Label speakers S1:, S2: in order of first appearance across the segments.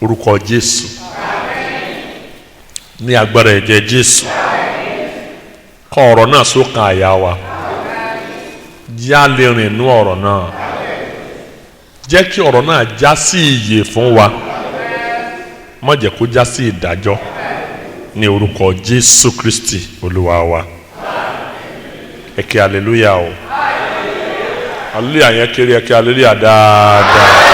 S1: Orúkọ Jésù, ní agbára ẹ̀jẹ̀ Jésù, kọ ọ̀rọ̀ náà sókàn àyà wa. Já lè rìn nú ọ̀rọ̀ náà. Jẹ́ kí ọ̀rọ̀ náà já sí ìyè fún wa, má jẹ́ kó já sí ìdájọ́. Ní orúkọ Jésù Kristi Olúwa wa. Ẹ ké hallelujah o. Hallelujah yẹn kéré, ẹ ké hallelujah dáadáa.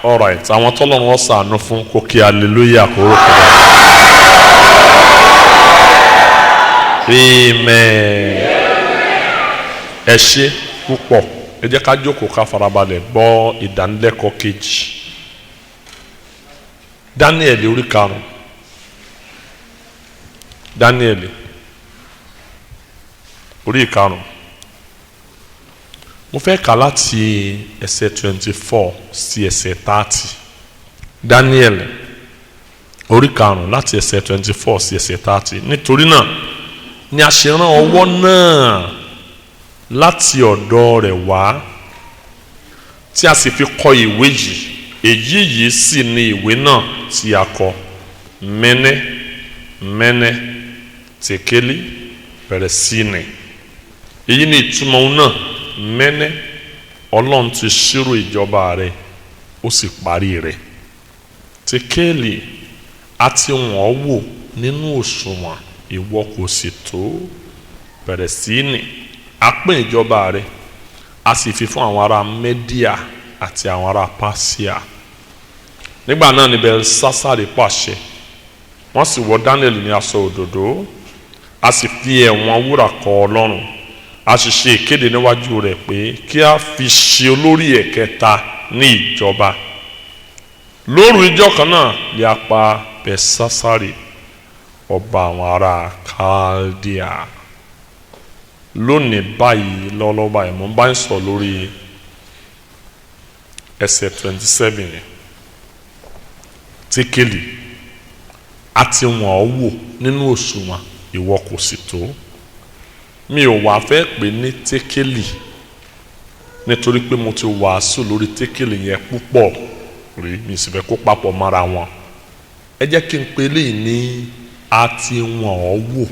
S1: Alright, àwọn tọ́lọ́run ó ṣàánú fún kó kí hallelujah kó rò kó. Amen. Ẹ ṣé púpọ̀. Ẹ jẹ́ ká jókòó ká farabalẹ̀ gbọ́ ìdánilẹ́kọ̀ọ́ kejì. Daniel orí 5. Daniel orí 5. Mo fẹ́ kà láti ẹsẹ̀ 24 sí ẹsẹ̀ 30. Daniel orí 5 láti ẹsẹ̀ 24 sí ẹsẹ̀ 30. Nítorí náà ni a ṣe rán ọwọ́ náà láti ọ̀dọ̀ rẹ̀ wá, tí a sì fi kọ ìwé yìí. Èyí yìí sì ni ìwé náà tí a kọ: Mẹ́nẹ́ Mẹ́nẹ́ Tèkélí Pẹ̀rẹ̀sínì. Èyí ni ìtumọ̀ òun náà: Mẹ́nẹ́, Ọlọ́run ti ṣírò ìjọba rẹ̀, ó sì parí rẹ̀. Tèkélì, a ti wọ̀n wò nínú òṣùwọ̀n, ìwọ kò sì tó. Pẹ̀rẹ̀sínì, a pín ìjọba rẹ̀, a sì fi fún àwọn ará Mẹ́díà àti àwọn ará Páṣíà. Nígbà náà ni Belsásárì pàṣẹ, wọ́n sì wọ̀ Daniel ní aṣọ òdòdó, a sì fi ẹ̀wọ̀n wúrà kọ́ ọ lọ́rùn. A sì ṣe ìkéde níwájú rẹ̀ pé kí a fi ṣe olórí ẹ̀kẹta ní ìjọba. Lóru ijọ́ kan náà ni a pa Belsásárì, ọba àwọn ará Kaldea. Lónìí báyìí, lọ́wọ́lọ́wọ́ báyìí, mo bá ń sọ lórí ẹsẹ̀ 27 yẹn. Tíkélì, a ti wọ̀n ọ́ wò nínú òṣùwọ̀n, ìwọ kò sì tó. Mi ò wá fẹ́ pè ní tékélì, nítorí pé mo ti wàásù lórí tékélì yẹn púpọ̀ rí, mi sì fẹ́ kó papọ̀ mọ́ra wọn. Ẹ jẹ́ kí n pe eléyìí ní a ti wọ̀n ọ́ wò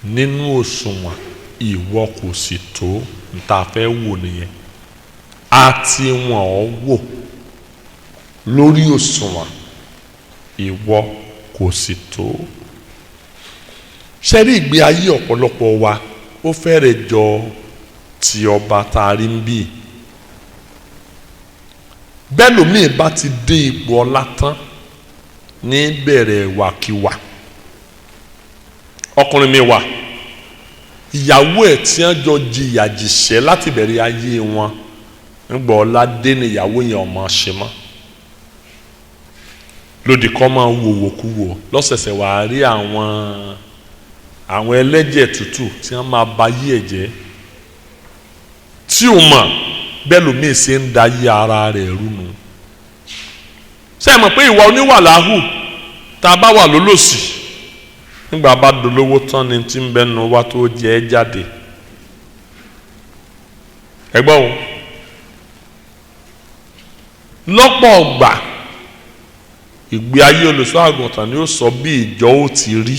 S1: nínú òṣùwọ̀n, ìwọ kò sì tó. Níta fẹ́ wò nìyẹn. A ti wọ̀n ọ́ wò lórí òṣùwọ̀n, ìwọ kò sì tó. Ṣé rí ìgbé ayé ọ̀pọ̀lọpọ̀ wa, ó fẹ́rẹ̀ jọ ti ọba tá a rí ń bí. Bẹ́ẹ̀ lómi bá ti dé ipò ọlá tán ní bẹ̀rẹ̀ wàkiwà. Ọkùnrin mi wà, ìyàwó ẹ̀ tí wọ́n jọ jìyà jìṣẹ́ láti bẹ̀rẹ̀ ayé wọn, ńgbà ọlá dé ní ìyàwó yẹn ọmọ ṣe mọ́. Lòdì kọ́ máa wòwò kú wò lọ́sẹ̀sẹ̀ wà á rí àwọn ẹlẹ́jẹ̀ tútù tí wọ́n máa ba yí ẹ̀ jẹ́, tí o mọ̀ bẹ́ẹ̀ lómi ṣe ń da yí ara rẹ̀ rúnu. Ṣé ẹ mọ̀ pé ìwà oníwàláhù tá a bá wà lólòsì, nígbà bá dolówó tán ni tí ń bẹnu wa tó jẹ́ ẹ́ jáde. Ẹ gbọ́ o, lọ́pọ̀ ọgbà ìgbé ayé olùṣọ́ àgùntàn ni ó sọ bí ìjọ ó ti rí,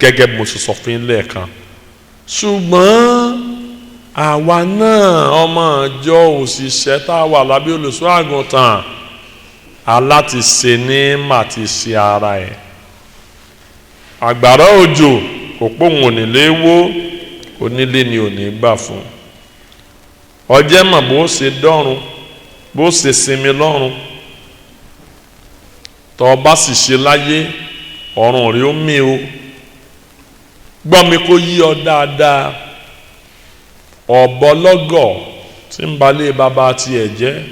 S1: gẹ́gẹ́ bí mo ṣe sọ fún yín lẹ́ẹ̀kan. Ṣùgbọ́n àwa náà, ọmọ ìjọ, òṣìṣẹ́ tá a wà lábẹ́ olùṣọ́ àgùntàn, aláti ṣe ní mà ti ṣe ara ẹ̀. Àgbàrá òjò kò pòun onílé wó, onílé ni ò ní gbà fún. Ọjẹ́ mọ̀ bó ṣe dọ́run, bó ṣe sinmi lọ́run. Tọ́ bá sì ṣe láyé, ọ̀run rí ó mí o. Gbọ́ mi kó yí ọ dáadáa. Ọ̀bọ lọ́gọ̀ tí ń balẹ̀ bàbá tiẹ̀ jẹ́,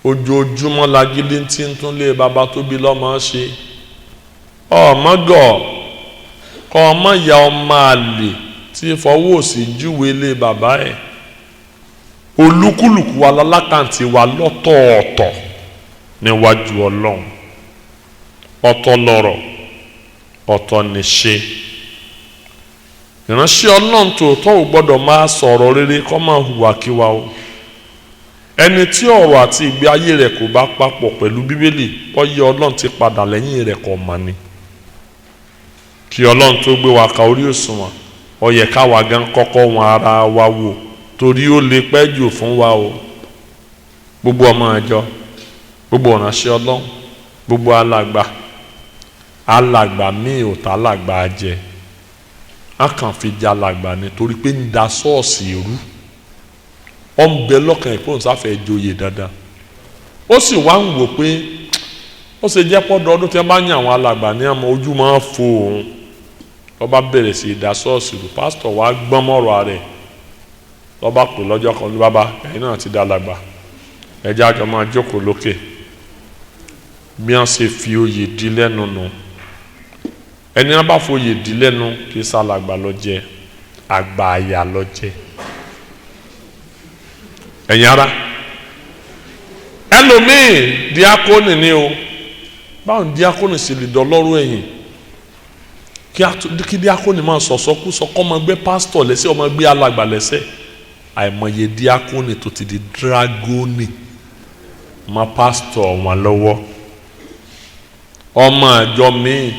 S1: ojoojúmọ́ lagídí tí ń tún lé bàbá tó bí lọ́mọ ṣe. Ọmọgọ̀ kọ́ ọmọ ìyá ọmọ àlè tí fọwọ́ òsì júwe lé bàbá ẹ̀. Olúkúlùkù wa lálákàntì wa lọ́tọ̀ọ̀tọ̀ níwájú Ọlọ́run. Ọ̀tọ̀ lọ̀rọ̀, ọ̀tọ̀ níṣe. Ìránṣẹ́ Ọlọ́run tòótọ́ ò gbọ́dọ̀ máa sọ̀rọ̀ rere kó máa hùwàkiwà o. Ẹni tí ọ̀rọ̀ àti ìgbé ayé rẹ̀ kò bá papọ̀ pẹ̀lú Bíbélì, bọ́yá Ọlọ́run ti padà lẹ́yìn rẹ̀ kò mọ̀ ni. Kí Ọlọ́run tó gbé wa ka orí òṣùwọ̀n, ó yẹ káwa gan kọ́kọ́ wọn ara wa wò, torí ó lè pẹ́ jù fún wa o. Gbogbo ọmọ àjọ, gbogbo ìránṣẹ́ Ọlọ́run, gbogbo alàgbà, alàgbà míì ò tá alàgbà jẹ, a kàn fi jẹ alàgbà ni torí pé ń da ṣọ́ọ̀ṣì rú. Ó ń bẹ lọ́kàn ìpóhùn sáfẹ́ joyè dandan, ó sì wá ń wò pé ó ṣe jẹ́ pọ́dọ̀ ọdún tí wọ́n bá yàn àwọn alàgbà ní àmọ́ ojú máa ń fo òun. Ló bá bẹ̀rẹ̀ sí í da ṣọ́ọ̀ṣì rú. Pásítọ̀ wá gbọ́n mọ́rọ̀ rẹ̀, ló bá pè lọ́jọ́ kan ní bàbá, ẹ̀yin náà ti da alàgbà, ẹ̀jẹ̀ àjọ máa jókòó lókè. Bí wọ́n ṣe fi oyè di lẹ́nu nù. Ẹni wọ́n bá foyè di lẹ́nu kì í ṣàlàgbà ló jẹ, àgbà àyà ló jẹ. Ẹ̀yin ara, ẹlòmíì díákónì ni o. Báwo díákónì sì lè dọlọ́rọ̀ ẹ̀yìn? Kí díákónì máa sọ̀sọ́kúsọ, kọ́ máa gbé pásítọ̀ lẹ́sẹ̀, ó máa gbé alàgbà lẹ́sẹ̀. Àìmọye díákónì tó ti di dragoni mọ́ pásítọ̀ wọn lọ́wọ́. Ọmọ àjọ míì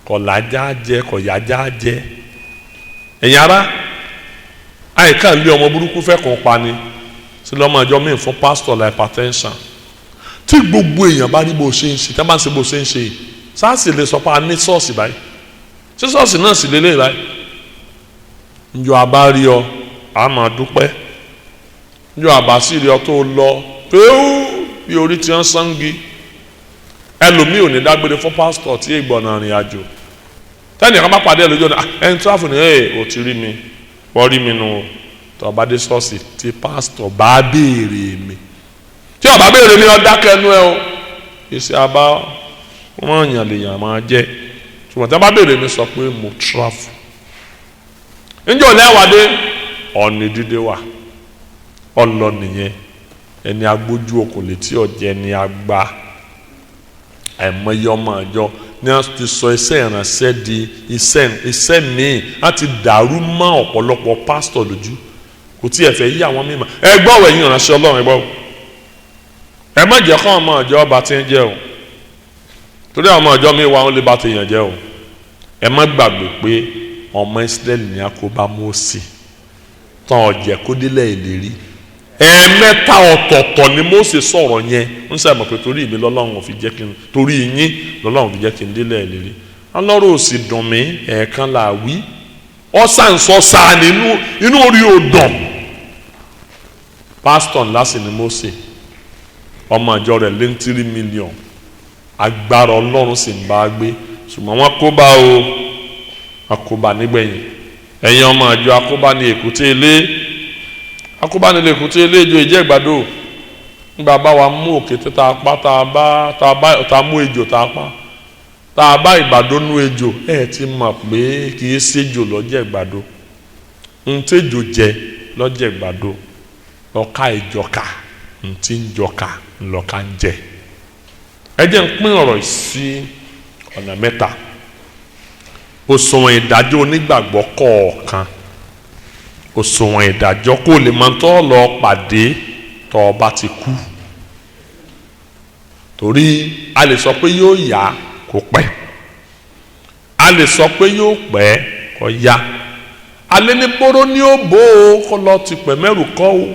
S1: kọ̀lájà jẹ, kọ̀yájà jẹ. Ẹ̀yin ara, àìká lé ọmọ burúkú fẹ́ kàn pa ni sí lọ́mọ àjọ míì fún pásítọ̀ la hypertension. Tí gbogbo èèyàn bá rí bó ṣe ń ṣe, tí wọ́n bá ń ṣe bó ṣe ń ṣe, sáàsì lè sọ pé a ní ṣọ́ọ̀ṣì báyìí, ṣé ṣọ́ọ̀ṣì náà sì lélẹ̀ báyìí? Njọ́ àbá rí ọ, a máa dúpẹ́. Njọ́ àbá sì rí ọ tó lọ péú bí orí ti ń sangi. Ẹlòmíì ò ní dágbére fún pásítọ̀ tí ìgbọ̀nà rìn àjò. Tẹ́nì kan bá pàdé ẹ lójú ọ̀nà, ẹni tíráfù ni ẹ ò ti rí mi, wọ́n rí mi nù. Tó bá dé ṣọ́ọ̀ṣì tí pásítọ̀ bá béèrè mi, tí ó bá béèrè mi, ó dákẹ́ ẹnu ẹ o. Ìṣe àbá wọ́n yàn lèèyàn máa jẹ́. Ṣùgbọ́n tí wọ́n bá béèrè mi, sọ pé mo tíráfù. Njẹ́ òní àwàdé ọ̀nì dídé wà ọ̀lọ́ nìyẹn. Ẹni agbójú okùn létí ọ̀jẹ̀ ni àgbà. Àìmọye ọmọ àjọ ni a ti sọ iṣẹ́ ìránṣẹ́ di iṣẹ́ míì. A ti dàrú mọ́ ọ̀pọ̀lọpọ̀ pásítọ̀ lójú, kò tí ẹ fẹ́ yí àwọn mímọ́. Ẹ gbọ́ ẹ̀yin ìránṣẹ́ Ọlọ́run, ẹ gbọ́. Ẹ má jẹ́ kọ́ ọmọ àjọ ọba tí ń jẹ́ o, torí àwọn ọmọ àjọ mi wà, wọ́n lè ba tèèyàn jẹ́ o. Ẹ má gbàgbé pé ọmọ Ísírẹ́lì ní akóbá Mósè tán ọ̀jẹ̀ kó délẹ̀ ìlérí. Ẹ̀ẹ̀mẹ́ta ọ̀tọ̀ọ̀tọ̀ ni Mósè sọ̀rọ̀ yẹn. Ń sàmọ̀ pé torí mi lọ́lọ́run fi jẹ́ kí n, torí yín lọ́lọ́run fi jẹ́ kí n délẹ̀ ìlérí. Ọlọ́run ò sì dùn mí, ẹ̀ẹ̀kan là wí. Ọ̀sàǹsọ̀ sáà nínú inú orí ò dùn. Pásítọ̀ ńlá sì ni Mósè, ọmọ àjọ rẹ̀ lé ní 3 million. Agbára Ọlọ́run sì ń bá a gbé, ṣùgbọ́n wọ́n kó bá o, wọ́n kó bá nígbẹ̀yìn. Ẹ̀yin ọmọ àjọ, akóbá ní èkúté ilé, akóbá ní èkúté ilé ejò ìjẹ́ ìgbàdo. Nígbà bá wa mú òkété tá a pa, tá a bá tá a mú ejò tá a pa, tá a bá ìgbàdo nú ejò, ẹ̀ ti mọ̀ pé kì í ṣejò lọ́jẹ̀ ìgbàdo. Ntẹ́jò jẹ lọ́jẹ̀ ìgbàdo, ọ̀ka ìjọka ntí ń jọka ńlọ́ka ń jẹ. Ẹ jẹ́ ń pín ọ̀rọ̀ sí ọ̀nà mẹ́ta. Òṣùwọ̀n ìdájọ́ onígbàgbọ́ kọ̀ọ̀kan, òṣùwọ̀n ìdájọ́ kó lè máa tọ́ lọ pàdé tọ́ ọ bá ti kú. Torí a lè sọ pé yóò yá kó pẹ́, a lè sọ pé yóò pẹ́ kó yá. Alẹ́ ní bóró ní ó bó o kó lọ ti pẹ̀ mẹ́rù kọ́ o.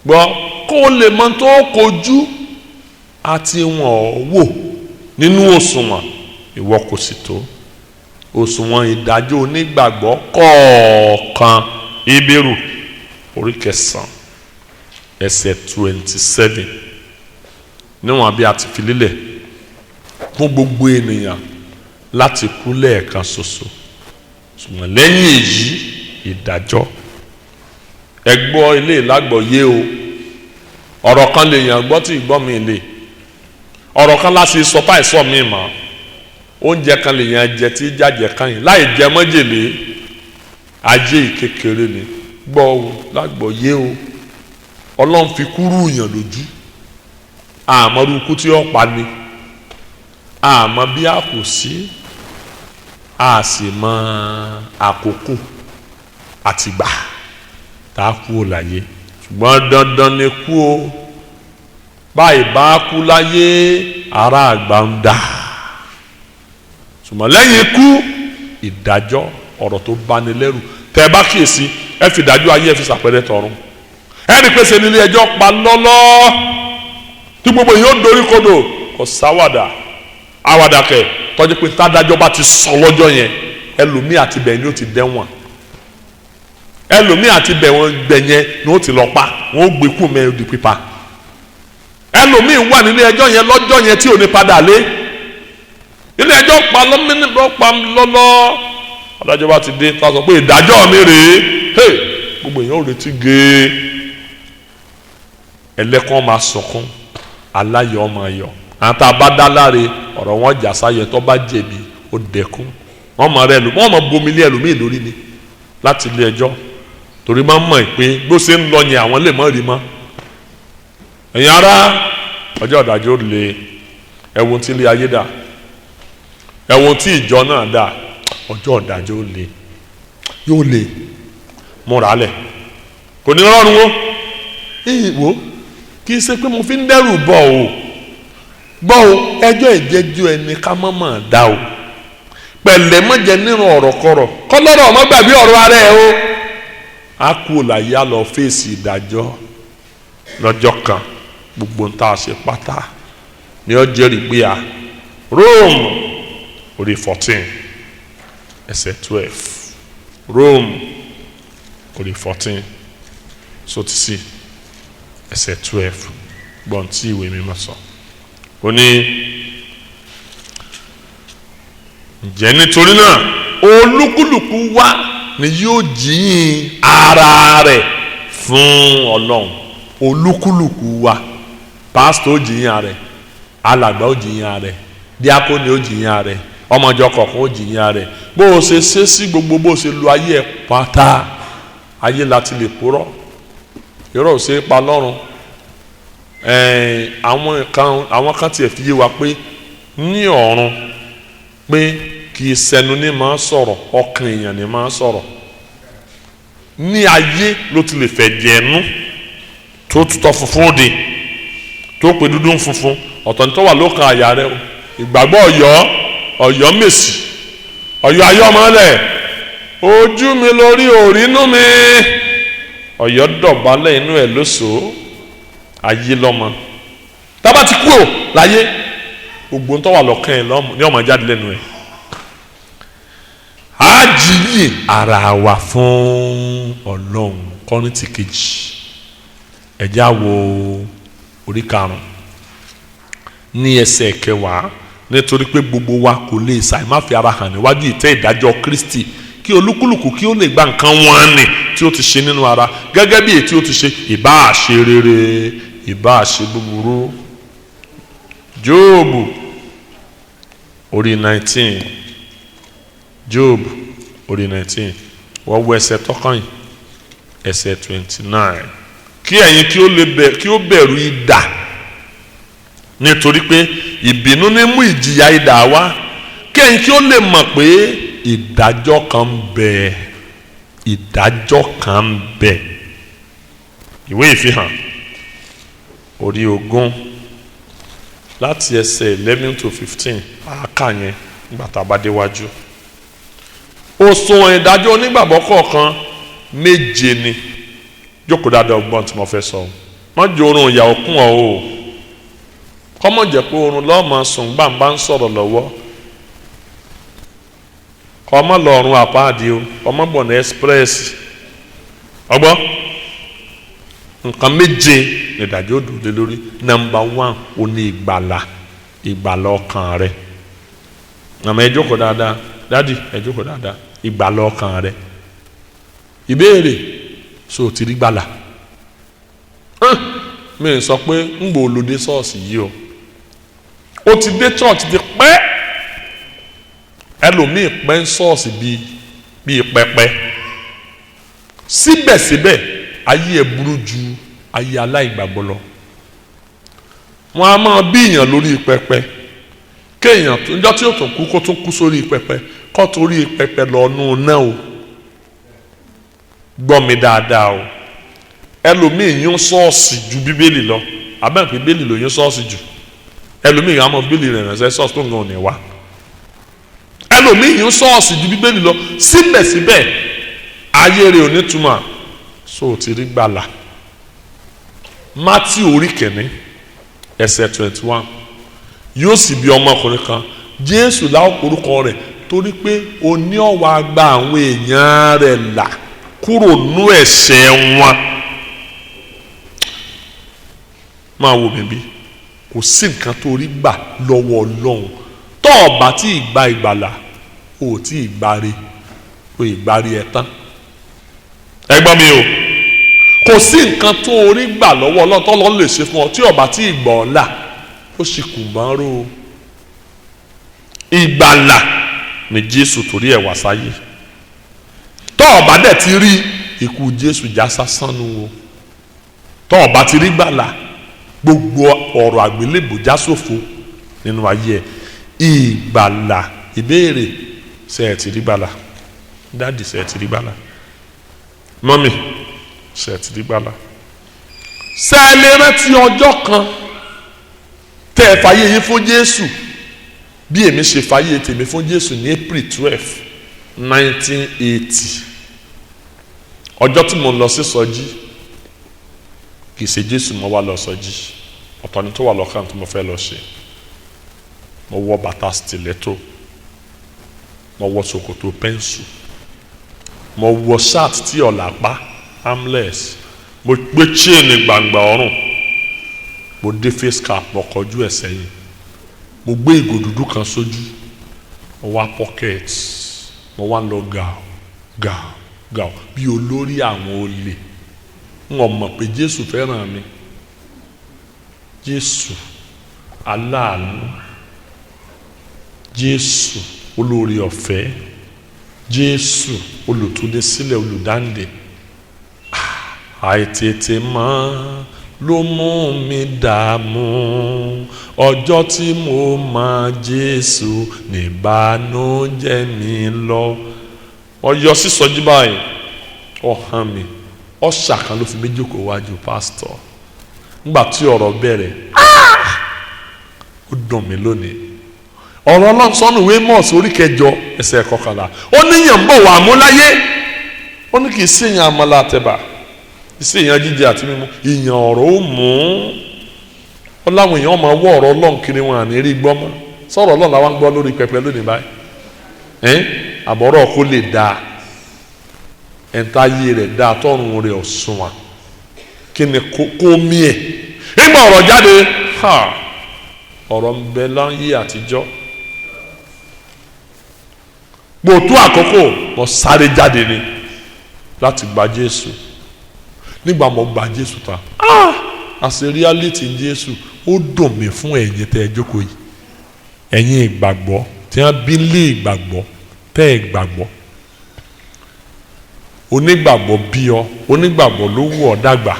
S1: Gbọ́ kó lè mọ tó kojú àti wọ̀n wò nínú òṣùwọ̀n, ìwọ kò sì tó. Òṣùwọ̀n ìdájọ́ onígbàgbọ́ kọ̀ọ̀kan. Hébérù orí 9 ẹsẹ̀ 27. Níwọ̀n bí a ti fi lélẹ̀ fún gbogbo ènìyàn láti kú lẹ́ẹ̀kan ṣoṣo, ṣùgbọ́n lẹ́yìn èyí ìdájọ́. Ẹ gbọ́ ilé ìlágbọ̀yé o. Ọ̀rọ̀ kan lè yàn gbọ́ tí ìgbọ́ mi lè. Ọ̀rọ̀ kan láti sọ táì sọ mi mọ́. Oúnjẹ kan lè yàn jẹ tí jájẹ kan yìí láì jẹ mọ́jèlé. Ajé ìkékeré ni. Gbọ́ o lágbọ̀yé o. Ọlọ́run fi kúrú yàn lójú. Àmọ́ irú ikú tí ó pa ni, àmọ́ bí a kò sí, a sì mọ àkókò àtìgbà tá a kú ò láyé. Ṣùgbọ́n dandan ni kú o, báyìí bá kú láyé ará àgbà ń dà. Ṣùgbọ́n lẹ́yìn ikú ìdájọ́, ọ̀rọ̀ tó bani lẹ́rù. Tẹ́ ẹ bá kíyèsí, ẹ fi ìdájọ́ ayé ẹ fi ṣàpẹẹrẹ tọ̀run. Ẹnì pèsè nílé ẹjọ́ pa lọ́lọ́ tí gbogbo yìí ó dorí kodò, kò sáwàdà àwàdà kẹ tọ́jú pé tádájọ́ bá ti sọ lọ́jọ́ yẹn, ẹlòmíì àti bẹ̀ ni ó ti dẹ́wọ̀n, ẹlòmíì àti bẹ̀ wọ́n gbẹ̀ yẹn ni ó ti lọ pa, wọ́n ó gbé kú mẹ́rin di pípa. Ẹlòmíì wà nílé ẹjọ́ yẹn lọ́jọ́ yẹn tí ò ní padà lé. Ilé ẹjọ́ pa lọ́lọ́, adájọ́ bá ti dé tá a sọ pé ìdájọ́ mi rèé, gbogbo èèyàn ò retí gèé. Ẹlẹ́kùn máa sọkún, aláyọ̀ máa yọ̀. Àwọn tá a bá dá láre ọ̀rọ̀ wọn jà sáyẹ, tó bá jẹ̀bi ó dẹkún. Wọ́n mọ̀ rẹ lò, wọ́n mọ̀ bomi lé ẹlòmíì lórí ni láti ilé ẹjọ́, torí máa ń mọ̀ pé bó ṣe ń lọ yẹn àwọn lè mọ̀ rí mọ́. Ẹ̀yin ará, ọjọ́ ìdájọ́ lè. Ẹ̀wọ̀n tí ilé ayé dà, ẹ̀wọ̀n tí ìjọ náà dà, ọjọ́ ìdájọ́ lè, yóò lè. Múra lẹ̀, kò ní rọrùn o. Ìwò kì í ṣe pé mo fi ń dẹ́rù bọ̀ o, gbọ́ o, ẹjọ́ ìjẹ́jọ́ ẹni ká mọ́ mọ́ dá o. Pẹ̀lẹ́ mọ́jẹ nínú ọ̀rọ̀ kọ̀rọ̀, kọ́lọ́rọ̀ ọmọ gbàgbé ọ̀rọ̀ ara ẹ̀ o. A kú òláyé á lọ fèsì ìdájọ́ lọ́jọ́ kan, gbogbo ń tá a ṣe pátá ni ó jẹ́rìí pé a. Róòmù orí 14 ẹsẹ̀ 12. Róòmù orí 14 sotisi ẹsẹ̀ 12. Gbọ́n tí ìwé mímọ́ sọ. Ó ní, ǹjẹ́ nítorí náà olúkúlùkù wa ni yóò jíyìn ara rẹ̀ fún Ọlọ́run. Olúkúlùkù wa, pásítọ̀ ó jíyìn ara rẹ̀, alàgbà ó jíyìn ara rẹ̀, díákónì ó jíyìn ara rẹ̀, ọmọjọ kọ̀ọ̀kan ó jíyìn ara rẹ̀. Bó o ṣe ṣe sí gbogbo bó o ṣe lu ayé ẹ̀ pátá, ayé láti lè purọ́, irọ́ ò ṣe é pa lọ́run. Àwọn kan tiẹ̀ fi yé wa pé ní ọ̀run pé kì í sẹnu ní máa sọ̀rọ̀, ọkàn èèyàn ní máa sọ̀rọ̀. Ní ayé ló ti lè fẹ̀ jẹ̀nu tó tutọ́ funfun òde tó pe dúdú funfun, ọ̀tọ̀ ní tó wà lókàn àyà rẹ o. Ìgbàgbọ́ Ọ̀yọ́, Ọ̀yọ́ mèsì, Ọ̀yọ́ ayọ́mọ́lẹ̀, ojú mi lórí òrínú mi, Ọ̀yọ́ dọ̀bálẹ̀ inú ẹ̀ lóṣòó, ayé lọ́mọ. Tábà ti kúrò láyé, gbogbo ń tọ́wà lọ́kàn ẹ̀ ní ọmọ jáde lẹ́nu ẹ̀. Á jíyìn ara wa fún Ọlọ́run. Kọ́ríńtì kejì, ẹ̀já wo orí 5 ní ẹsẹ̀ 10. Nítorí pé gbogbo wa kò lè ṣàì má fi ara hàn níwájú ìtẹ́ ìdájọ́ Kristi, kí olúkúlùkù kí ó lè gba nǹkan wọn ni tí ó ti ṣe nínú ara, gẹ́gẹ́ bí èyí tí ó ti ṣe, ìbá ṣe rere, ìbá ṣe búburú. Jóòbù orí 19, Jóòbù orí 19, wọ́n wọ ẹsẹ̀ tọ́kàn ẹsẹ̀ 29. Kí ẹ̀yin kí ó lè bẹ̀, kí ó bẹ̀rù idà, nítorí pé ìbínú ní mú ìjìyà idà wá. Kí ẹ̀yin kí ó lè mọ̀ pé ìdájọ́ kan ń bẹ, ìdájọ́ kan ń bẹ. Ìwé ìfihàn orí 20 láti ẹsẹ̀ 11 to 15, àáká yẹn nígbà tá a bá déwájú. Òṣùwọ̀n ìdájọ́ onígbàgbọ́ kọ̀ọ̀kan 7 ni. Jókòó dáadáa, ọgbọ́n tí mo fẹ́ sọ. Má jẹ́ oorun ìyàwó kún ọ o. Kọ́mọ̀ jẹ́ pé oorun lọ́ọ́ máa sùn gbàǹbá ń sọ̀rọ̀ lọ́wọ́. Kọ́mọ̀ lọ́ọ̀run àpáàdé o, kọ́mọ̀ gbọ̀nà express. Ọgbọ́n nǹkan 7 ìdájọ́ òdò lé lórí. Nọ́mbà 1, ó ní ìgbàlà, ìgbàlà ọkàn rẹ. Àmọ́ ẹ jókòó dáadáa, dádì ẹ jókòó dáadáa. Ìgbàlà ọkàn rẹ. Ìbéèrè, so ti rí gbàlà? Mi sọ pé ń gbò lòdì ṣọ́ọ̀ṣì yìí o. O ti dé church ti pẹ́. Ẹlòmíì pẹ́ ń ṣọ́ọ̀ṣì bíi pẹpẹ. Síbẹ̀síbẹ̀ ayé ẹ̀ burú ju ayé aláìgbàgbọ́ lọ. Wọ́n á máa bí èèyàn lórí pẹpẹ. Kéèyàn níjọ́ tí yóò tún kú kó tún kú sórí pẹpẹ, kó torí pẹpẹ lọ nù náà o. Gbọ́ mi dáadáa o. Ẹlòmíì yún ṣọ́ọ̀ṣì ju Bíbélì lọ. Abẹ́rẹ́ pé Bíbélì ló yún ṣọ́ọ̀ṣì jù. Ẹlòmíì yún àmọ́ Bíbélì rẹ̀ ránṣẹ́ ṣọ́ọ̀ṣì tó ń gan òní wá. Ẹlòmíì yún ṣọ́ọ̀ṣì ju Bíbélì lọ. Síbẹ̀síbẹ̀ ayé rẹ̀ ò ní túmọ̀. So ti rí gbàlà. Matthew orí kìíní ẹsẹ̀ 21. Yóò sì bí ọmọkùnrin kan, Jésù láwọn orúkọ rẹ̀, torí pé oní ọ̀wà gba àwọn èèyàn rẹ̀ là kúrò nú ẹ̀ṣẹ̀ wọn. Máa wo mi bí kò sí nǹkan tó rí gbà lọ́wọ́ Ọlọ́run. Tó o bá tí ì gba ìgbàlà, o ò tí ì gbáre, o ì gbáre ẹ̀ tán. Ẹ gbọ́ mi o, kò sí nǹkan tó rí gbà lọ́wọ́ Ọlọ́run tó lọ́ọ́ lè ṣe fún ọ tí o bá tí ì gbọ́ ọ là, ó sì kù mọ́ ró o. Ìgbàlà ni Jésù torí ẹ̀ wá sáyé. Tó o bá dẹ̀ ti rí ikú Jésù já sásán nu o. Tó o bá ti rí gbàlà, gbogbo ọ̀rọ̀ àgbélébùú já sófo nínú ayé ẹ̀. Ìgbàlà, ìbéèrè, ṣé ẹ ti rí gbàlà? Dáàdì, ṣé ẹ ti rí gbàlà? Mọ́mì, ṣé ẹ ti rí gbàlà? Ṣé ẹ lè rántí ọjọ́ kan tẹ́ ẹ fàyè yín fún Jésù bí èmi ṣe fàyè tèmi fún Jésù ní April 12, 1980? Ọjọ́ tí mo lọ sí sọjí, kì í ṣe Jésù mo wá lọ sọjí, ọ̀tọ̀ ni tó wà lọ́kàn tí mo fẹ́ lọ ṣe. Mo wọ bàtà stiletto, mo wọ ṣòkòtò pẹ́ńsù, mo wọ shirt tí ọ̀là pa armless, mo gbé chain gbangba ọrùn, mo dé face cap, mo kọjú ẹ̀ sẹ́yìn, mo gbé ìgò dúdú kan sójú, mo wá pocket, mo wá lọ gàù gàù gàù bí olórí àwọn olè. N ò mọ̀ pé Jésù fẹ́ràn mi. Jésù aláàánú, Jésù olórí ọ̀fẹ́, Jésù olùtúndésílẹ̀, olùdáǹdè. Àìtètè mọ̀ ló mú mi dààmú, ọjọ́ tí mo mọ̀ Jésù níbànújẹ́ mi lọ. Ọyọ sísọjí báyìí, ọ̀hán mi, ọ̀ṣà kan ló fi mí jókòó wájú pásítọ̀. Nígbà tí ọ̀rọ̀ bẹ̀rẹ̀, ó dùn mí lónìí. Ọ̀rọ̀ Ọlọ́run sọ́nù ìwé Ámósì orí 8 ẹsẹ̀ 11. Ó níyàn ń bọ̀ wà mú láyé. Ó ní kì í sí ìyàn àmàlà àtẹ̀bà, kì í sí ìyàn jíjẹ àti mímu, ìyàn ọ̀rọ̀ ó mú. Ó láwọn èèyàn máa wọ́ ọ̀rọ̀ Ọlọ́run kiri wọn àní rí gbọ́ mọ́. Sọ̀rọ̀ Ọlọ́run làwọn ń gbọ́ lórí pẹpẹ lónìí báyìí. Àbọ̀rọ̀ kó lè dáa, ẹ̀ńtáyé rẹ̀ dáa, tọ́run rẹ̀ ọ̀sùnwọ̀n, kí ni kó mí ẹ̀. Nígbà ọ̀rọ̀ jáde, ọ̀rọ̀ ń bẹ láyé àtijọ́. Gbòtú àkókò mo sáré jáde ni láti gba Jésù. Nígbà mo gba Jésù tán, àṣẹ reality Jésù ó dùn mí fún ẹ̀yin tẹ́ ẹ jókòó yìí. Ẹ̀yin ìgbàgbọ́ tí wọ́n bí lé ìgbàgbọ́ tẹ́ ẹ gbàgbọ́. Onígbàgbọ́ bí ọ, onígbàgbọ́ ló wù ọ́ dàgbà.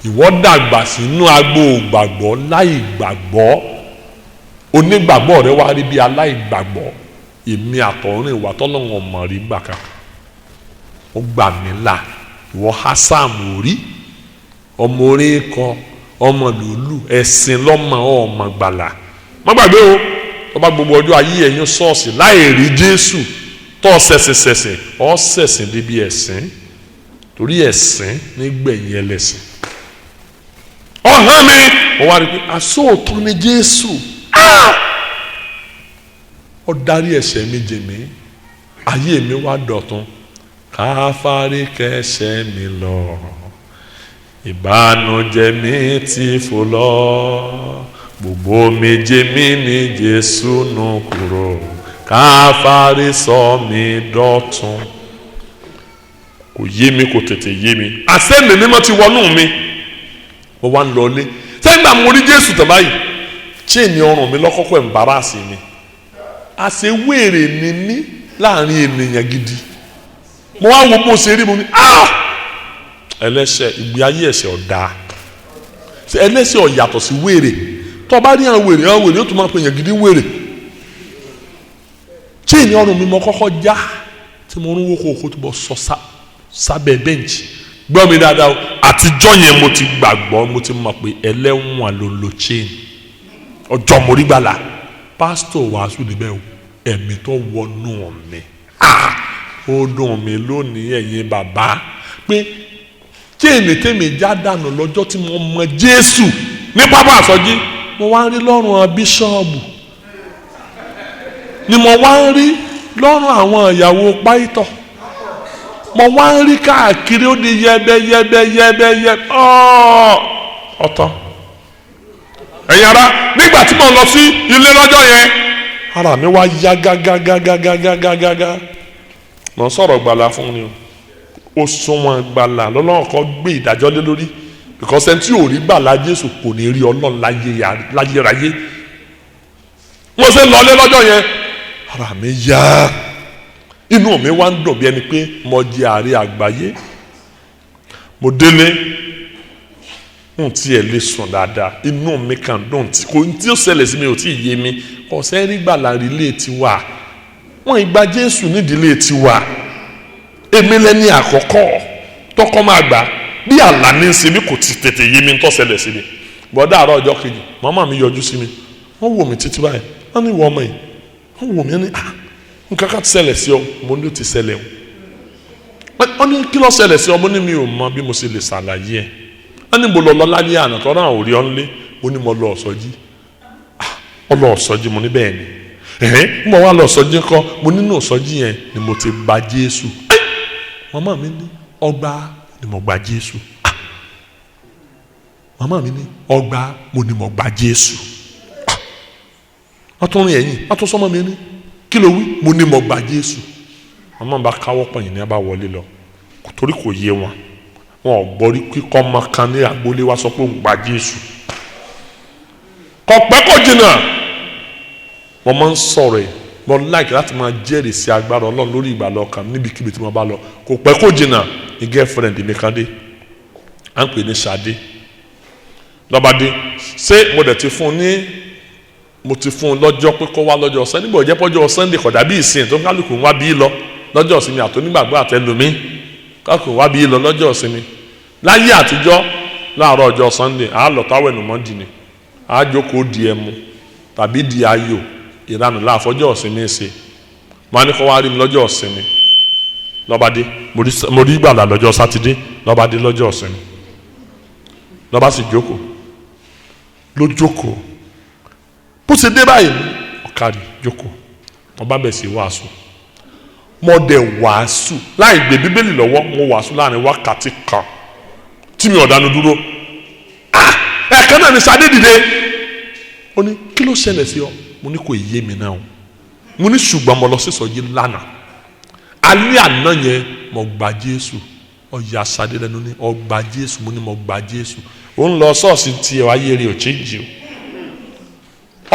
S1: Ìwọ dàgbà sínú agbo ìgbàgbọ́ láì gbàgbọ́. Onígbàgbọ́ rẹ wá rí bí aláìgbàgbọ́. Èmi àtọ̀rìn ìwà tọ́lọ́run ọmọ rí gbà kan. Ó gbà mí là. Ìwọ Hassam rí, ọmọ orin kọ, ọmọ lòlù, ẹ̀sìn lọ́mọ ọmọ gbàlà. Má gbàgbé o, tó bá gbogbo ọjọ́ ayé ẹ̀yin ṣọ́ọ̀ṣì láì rí Jésù, tó ṣẹ̀ṣẹ̀ṣẹ̀ṣẹ̀, ọ́ ṣẹ̀ṣẹ̀ débi ẹ̀sìn, torí ẹ̀sìn nígbẹ̀yìn ẹlẹ́sìn. Ọ̀hán mi, mo wá rí i pé àsóòtọ́ ni Jésù. Ó dárí ẹ̀ṣẹ̀ mi jì mí, ayé mi wá dọ̀tun. Káfárí kẹsẹ̀ mi lọ, ìbànújẹ́ mi ti fò lọ, gbogbo méje mi ní Jésù nù kúrò, káfárí sọ mi dọ̀tun. Kò yé mi, kò tètè yé mi. Àṣẹ mi mímọ́ ti wọnú mi. Mo wá ń lọlé. Sẹ́gbà mo rí Jésù tán báyìí, chain ọrùn mi lọ́kọ́kọ́ embarrass mi. Àṣẹ wèrè ni mí láàrin ènìyàn gidi. Mo wá wo bó ṣe rí, mo ní ẹlẹ́ṣẹ̀, ìgbé ayé ẹ̀ṣẹ̀ ọ̀dà. Ẹlẹ́ṣẹ̀ ò yàtọ̀ sí wèrè. Tó bá rí àwọn wèrè, àwọn wèrè ó tún máa pè yàn gidi wèrè. Chain ọrùn mi mo kọ́kọ́ já tí mo ń wó kókó tó bọ́ sọ sábẹ́ bẹ́ǹchì. Gbọ́ mi dáadáa o, Àtijọ́ yẹn mo ti gbàgbọ́, mo ti mọ̀ pé ẹlẹ́wọ̀n ló ń lo chain. Ọjọ́ mo rí gbàlà, pásítọ̀ wàásù níbẹ̀ o, ẹ̀mí tó wọnú mi, ó dùn mí lónìí ẹ̀yin bàbá, pé chain tèmi já dànù lọ́jọ́ tí mo mọ Jésù ní pápá àsọjí, mo wá ń rí lọ́rùn bíṣọ́ọ̀bù, ni mo wá ń rí lọ́rùn àwọn ìyàwó páìtọ̀, mo wá ń rí káàkiri, ó di yẹbẹ yẹbẹ yẹbẹ yẹbẹ ọ̀tọ̀. Ẹ̀yin ará, nígbà tí mo lọ sí ilé lọ́jọ́ yẹn, ara mi wá yá gágágágágágágágá. Mo ń sọ̀rọ̀ gbàlà fún ni o, ó súnmọ́ gbàlà lọ́lọ́run kan gbé ìdájọ́ lé lórí, because ẹni tí ò rí gbàlà Jésù kò ní rí Ọlọ́run láyérayé. Mo ṣe lọlé lọ́jọ́ yẹn, ara mi yá, inú mi wá ń dùn bí ẹni pé mo jẹ ààrẹ àgbáyé. Mo délé, n tí ẹ lè sùn dáadáa, inú mi kàn dùn tí kò tí ó ṣẹlẹ̀ sí mi ò tí ì yé mi. Kò sẹ́rí gbàlà rílé tiwa, wọ́n ìgbà Jésù nídìílé tiwa, èmi lẹ́ni àkọ́kọ́ tọkọ máa gbà bí àlá ní í ṣe mi, kò ti tètè yé mi ń tó ṣẹlẹ̀ sí mi. Bọ́dá àárọ̀ ọjọ́ kejì, màmá mi yọjú sí mi, wọ́n wò mí títí báyìí, wọ́n ní ìwọ ọmọ yìí, wọ́n wò mí ní nǹkan kan ti ṣẹlẹ̀ sí ọ. Mo ní ó ti ṣẹlẹ̀ o. Wọ́n ní kí ló ṣẹlẹ̀ sí ọ? Mo ní mi ò mọ bí mo ṣe lè ṣàlàyé ẹ̀. Wọ́n ní mo lọ lọ lálẹ́ àná tọ́ra àwọn òrí ọ́nlé. Mo ní mo lọ ọ̀sọ́jí. Ọ lọ ọ̀sọ́jí? Mo ní bẹ́ẹ̀ ni. Ẹ̀hẹ́n, mo wá lọ ọ̀sọ́jí ńkọ́? Mo nínú ọ̀sọ́jí yẹn ni mo ti gba Jésù. Màmá mi ní ọgbà ni mo gba Jésù. Màmá mi ní ọgbà, mo ní mo gba Jésù. Wọ́n tún rìn ẹ̀yìn, wọ́n tún sọ́mọ́ mi ní kí ló wí? Mo ní mo gba Jésù. Màmá bá káwọ́ pọ̀yìn ní a bá wọlé lọ, torí kò yé wọn, wọn ò gbọ́ rí kíkọ́ ọmọ kan ní agboolé wa sọ pé òun gba Jésù. Kò pẹ́ kò jìnnà, mo máa ń sọ̀rọ̀ ẹ̀, mo like láti máa jẹ́rìí sí agbára Ọlọ́run lórí ìgbàlà ọkàn níbikíbi tí mo bá lọ. Kò pẹ́ kò jìnnà ní girlfriend mi kan dé, à ń pè ní Ṣadé. Lọ́ba dé, ṣé mo dẹ̀ ti fún un ní, mo ti fún un lọ́jọ́ pé kó wá lọ́jọ́ Sunday. Nígbà òjẹ́ pọ́jọ́ Sunday kò dàbí ìsìn tó kálukú wá bí lọ lọ́jọ́ ìsinmi, àtọ́nígbàgbọ́ àtẹlómi kálukú wá bí lọ lọ́jọ́ ìsinmi. Láyé àtijọ́, láàárọ̀ ọjọ́ Sunday, àá lọ táwọn ẹnùmọ́ dì ní, àá jókòó di ẹmu tàbí di ayò ìranù láàfọ́jọ́ ìsinmi ṣe. Mo á ní kó wá rí mi lọ́jọ́ ìsinmi. Lọ́ba dé, mo rí gbàlà lọ́jọ́ Sátidé, lọ́ba dé lọ́jọ́ ìsinmi, lọ́ba sì jókòó, ló jókòó. Bó ṣe dé báyìí, ọ̀kadì jókòó, mo bá bẹ̀ sí wàásù. Mo dẹ̀ wàásù láì gbé Bíbélì lọ́wọ́, mo wàásù láàrin wákàtí kan tí mi ò dánu dúró. Ẹ̀ẹ̀kan náà ni Ṣadé dìde, ó ní kí ló ṣẹlẹ̀ sí ọ? Mo ní kò yé mi náà o. Mo ní ṣùgbọ́n mo lọ sí ìsọjí lánàá, alẹ́ àná yẹn mo gba Jésù. Ọ̀yà Ṣadé lẹ́nu ní ó gba Jésù? Mo ní mo gba Jésù. Ó ń lọ ṣọ́ọ̀ṣì tiẹ̀, wáyé rẹ̀ ò chíjì o.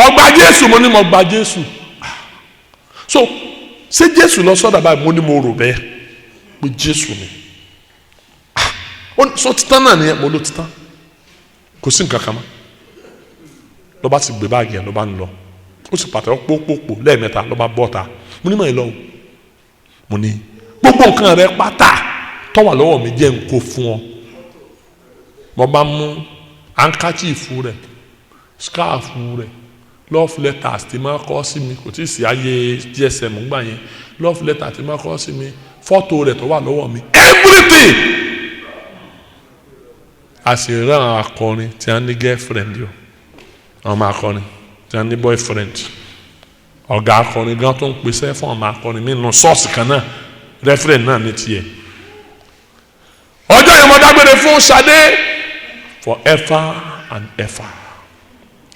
S1: Ó gba Jésù? Mo ní mo gba Jésù. So ṣé Jésù lọ sọ́dà báyìí? Mo ní mo rò bẹ́ẹ̀ pé Jésù ni. So títán náà nìyẹn? Mo ló títán, kò sí nǹkan kan mọ́. Ló bá sì gbé báàgì ẹ̀, ló bá ń lọ, ó sì pàtẹ́wọ́ pópópó lẹ́ẹ̀mẹ́ta, ló bá bọ́ ta. Mo ní mọ̀ ẹ́ lọ́wọ́, mo ní gbogbo nǹkan rẹ pátá tó wà lọ́wọ́ mi jẹ́ n kó fún ọ. Mo bá mú handkerchief rẹ̀, scarf rẹ̀, love letters tí máa kọ sí mi, kò tí ì sí ayé GSM gbà yẹn, love letter tí máa kọ sí mi, fọ́tò rẹ̀ tó wà lọ́wọ́ mi, everything. A sì rí àwọn akọrin tí wọ́n ní girlfriend o, àwọn ọmọ akọrin tí wọ́n ní boyfriend, ọ̀gá akọrin gan tó ń pèsè fún ọmọ akọrin mi nù ṣọ́ọ̀ṣì kan náà, reverend náà ní tiẹ̀. Ọjọ́ yẹn mo dágbére fún Ṣadé forever and ever.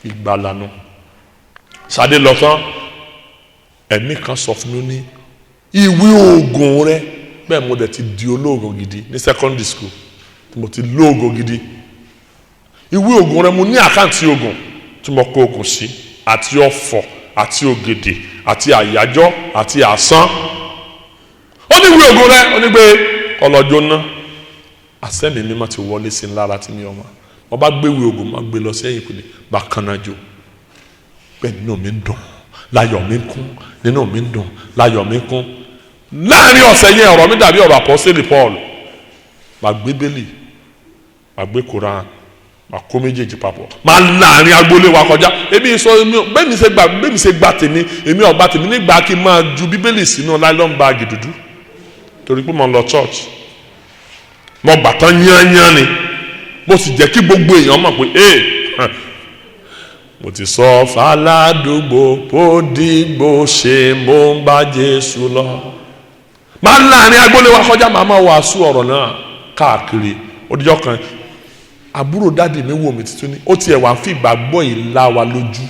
S1: Ìgbàlànà Ṣadé lọ tán, ẹ̀mí kan sọ fún mi ní ìwé oògùn rẹ. Bẹ́ẹ̀ mo dẹ̀ ti di olóògùn gidi ní secondary school tí mo ti lóògùn gidi. Ìwé oògùn rẹ, mo ní account oògùn tí mo kó oògùn sí, àti ọ̀fọ̀ àti ògèdè àti àyájọ́ àti àsán. Ó ní ìwé oògùn rẹ, ó ní pé ọlọ́jọ́ ná àsẹ́mi mímọ́ ti wọlé sí ńlá láti mi ọmọ. Mo bá gbé ìwé oògùn, mo gbé lọ sí ẹ̀yìn ìpìlẹ̀ bá kanna jò. Bẹ́ẹ̀ nínú mi ń dùn, láyọ̀ mi ń kún, nínú mi ń dùn, láyọ̀ mi ń kún. Láàrin ọ̀sẹ̀ yẹn, ọ̀rọ̀ mi dàbí ọ̀rọ̀ àpọ́sítélì Paul. Bá gbé bẹ́lì Màá gbé Koran, màá kó méjèèjì papọ̀, màá láàrin agboolé wa kọjá. Èmi sọ bẹ́ẹ̀ mi ṣe gbà, bẹ́ẹ̀ mi ṣe gbà tèmi. Èmi ọ̀gbà tèmi nígbà kí n máa ju Bíbélì sínú nylon bag dúdú torí pé mo lọ church. Mo gbà tán yányán ni, mo sì jẹ́ kí gbogbo èèyàn mọ̀ pé ee, mo ti sọ fàládùúgbò bó dìgbò ṣe, mo ń bá Jésù lọ. Máa ń láàrin agboolé wa kọjá, màá máa wàásù ọ̀rọ̀ náà káàkiri. Odijọ́ kan, àbúrò daddy mi wò mí tuntun ní ó tiẹ̀ wá fi ìgbàgbọ́ yìí lá wa lójú.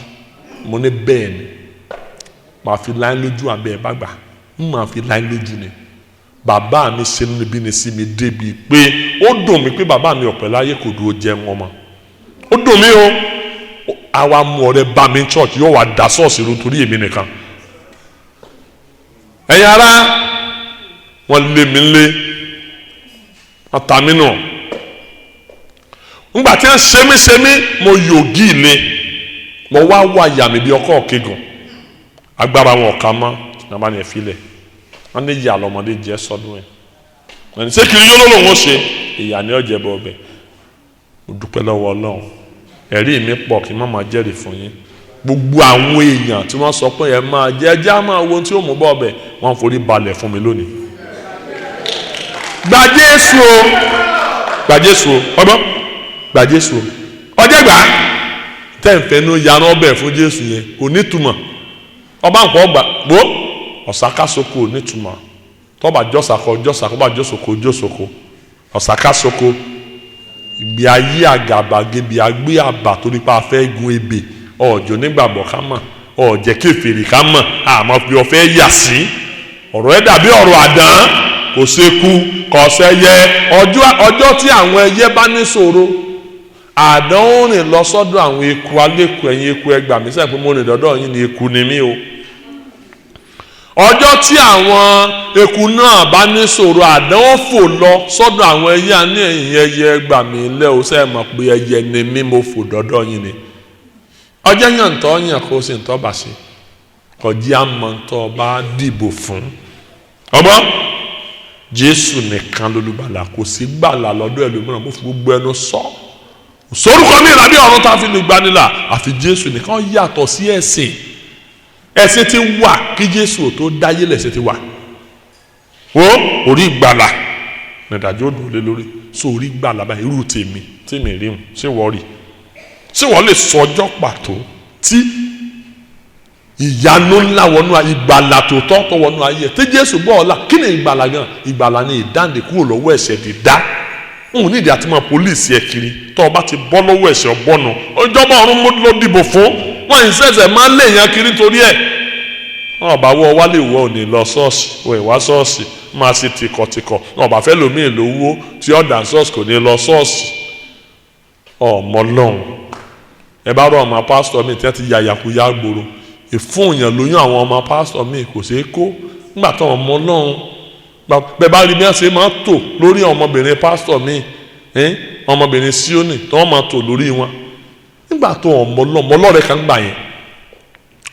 S1: Mo ní bẹ́ẹ̀ ni, màá fi láyé lójú àbẹ́ ẹ̀ bá gbà ń máa fi láyé lójú ni. Bàbá mi ṣe níbi ní sí mi débi pé ó dùn mí pé bàbá mi ọ̀pẹ̀ láyé, kò dúró jẹun ọmọ. Ó dùn mí o. Àwa mú ọ̀rẹ́ bá mi church, yóò wá da ṣọ́ọ̀ṣì ru torí èmi nìkan. Ẹ̀yin ará, wọ́n lé mi lé, wọ́n ta mí nù. Ńgbà tí wọ́n ṣe mí ṣe mí, mo yògì ilé, mo wá wá yà mí bí ọkọ̀ kégun. Agbára wọn ọ̀ka mọ́ nàbà ní ẹ̀fílẹ̀. Wọ́n ní ìyá lọ́mọdé jẹ́ sọ́dún ẹ̀. Wọ́n ní ṣé kiri yóò lóun ó ṣe ìyá ní ọ̀jẹ̀ bọ̀ ọbẹ̀. Mo dúpẹ́ lọ́wọ́ Ọlọ́run, ẹ̀rí mi pọ̀ kí n má máa jẹ́rìí fún yín. Gbogbo àwọn èèyàn tí wọ́n sọ pé ẹ máa jẹ́, ẹ jẹ́ á máa wo ohun tí ó mú bọ́ ọbẹ̀, wọ́n forí balẹ̀ fún mi lónìí. Gba Jésù o, gba Jésù o, ọgbọ́n, gba Jésù o, ọjọ́ gbà tẹ́ǹfẹ́ ní yaná ọbẹ̀ fún Jésù yẹn kò nítumọ̀. Ọba nǹkan ọgbà gbó ọ̀sàkásoko ò nítumọ̀. Tọ́ba jọ́sàkọ jọ́sàkọ, bá jọ́sòkò jọ́sòkò, ọ̀sàkásoko ìgbé ayé àgàbàgebè agbé àbà torí pa afẹ́ gun ebè. Ọ̀jọ̀ nígbàgbọ́ ká mọ̀, ọ̀jẹ̀ kèfèrí ká mọ̀, àmọ́ fi ọ̀fẹ́ yà sí ọ̀rọ̀ ẹ̀ dàbí ọ̀rọ̀ àdán, kò séku kò sẹ́yẹ. Ọjọ́ tí àwọn ẹyẹ bá ní ṣòro, àdán ó rìn lọ sọ́dọ̀ àwọn eku alẹ́kùn. Ẹ̀yìn eku, ẹgbàá mi sẹ́yìn pé mo rìn dọ́dọ̀ yín ni, eku ni mí o. Ọjọ́ tí àwọn eku náà bá ní ṣòro, àdán ó fò lọ sọ́dọ̀ àwọn ẹyẹ àní ẹ̀yìn ẹyẹ, ẹgbàá mi lẹ́ o, sẹ́yìn mọ̀ pé ẹyẹ ni mí, mo fò dọ́dọ̀ yín ni. Ọjọ́ yàn tọ́ yàn kó sì ń tọ́ bà sí kọjí àmọ́ tọ́ bá dìbò fún ọgbọ́n. Jésù nìkan lólùgbàlà, kò sí gbàlà lọ́dọ̀ ẹlòmíràn. Mo fi gbogbo ẹnu sọ, sorúkọ mi ìlàbí ọ̀run tá a fi lè gbanilà àfi Jésù nìkan. Yàtọ̀ sí ẹ̀sìn. Ẹ̀sìn ti wà kí Jésù tó dáyé, lẹ̀sìn ti wà. Wo orí ìgbàlà nídàájọ́ òdò lé lórí so orí ìgbàlà báyìí. Irú tèmi tèmi rí mu, ṣé wọ́n rí? Ṣé wọ́n lè sọ ọjọ́ pàtó tí ìyanu ńlá wọnú ìgbàlà tó tọ́ tó wọnú ayé tí Jésù bọ́ ọ̀la? Kí ni ìgbàlà gan? Ìgbàlà ni ìdáǹdè kúrò lọ́wọ́ ẹ̀ṣẹ̀ dídá. N ò ní ìdí àti máa pólíìsì ẹ̀ kiri. Tó o bá ti bọ́ lọ́wọ́ ẹ̀ṣẹ̀, ọ̀bọ̀nù ìjọba ọ̀run ló dìbò fún wọn. Ìṣẹ̀ṣẹ̀ máa ń lè yan kiri torí ẹ̀. Wọn ọba wọ wálé, ìwọ ò ní lọ ṣọ́ọ̀ṣì, wọ ìwá ṣọ́ọ̀ṣì máa ṣe tìkọ̀tìkọ̀. Wọn ọba fẹ́ lòmíì lówó tí ọ̀dà ṣọ́ọ̀ṣì, kò ní lọ ṣọ́ọ̀ṣì. Ọmọ lọ́hùn, ẹ bá rọ ọmọ pásítọ̀ mi tí wọ́n ti yàyàkuyà gbòòrò ìfún èèyàn lóyún. Àwọn ọmọ pásítọ̀ mi kò ṣeé kó nígbà tó ọmọ lọ́hùn bẹ́ẹ̀ bá rí bí wọ́n ṣe máa tò lórí ọmọbìnrin pásítọ̀ mi, ọmọbìnrin Síónì tó wọ́n máa tò lórí wọn nígbà tó ọmọ lọ́mọ ọlọ́rẹ̀ kan gbà yẹn.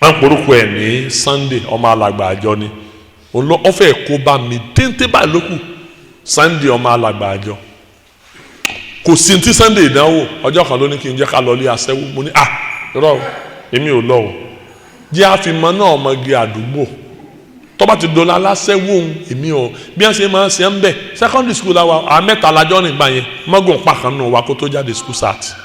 S1: Wọ́n porúkọ ẹ̀ ní Sunday, ọmọ alàgbà àjọ ni. Ó fẹ́ kó bá mi téńté báyìí lókù. Sunday ọmọ alàgbà àjọ, kò sí ti Sunday ìdánwò. Ọjọ́ kan ló ní kí n jẹ́ ká lọ lé aṣẹ́wó. Mo ní à rọ, èmi ò lọ o, jẹ́ àfimọ́ náà ọmọge àdúgbò tó bá ti dọ́là aláṣẹ́wó òun, èmi ò. Bí wọ́n ṣe máa ń ṣe ń bẹ̀, secondary school la wa, àwọn mẹ́ta lajọ́ nígbà yẹn. Mọ́gùn pàkan nù wa kó tó jáde school sat.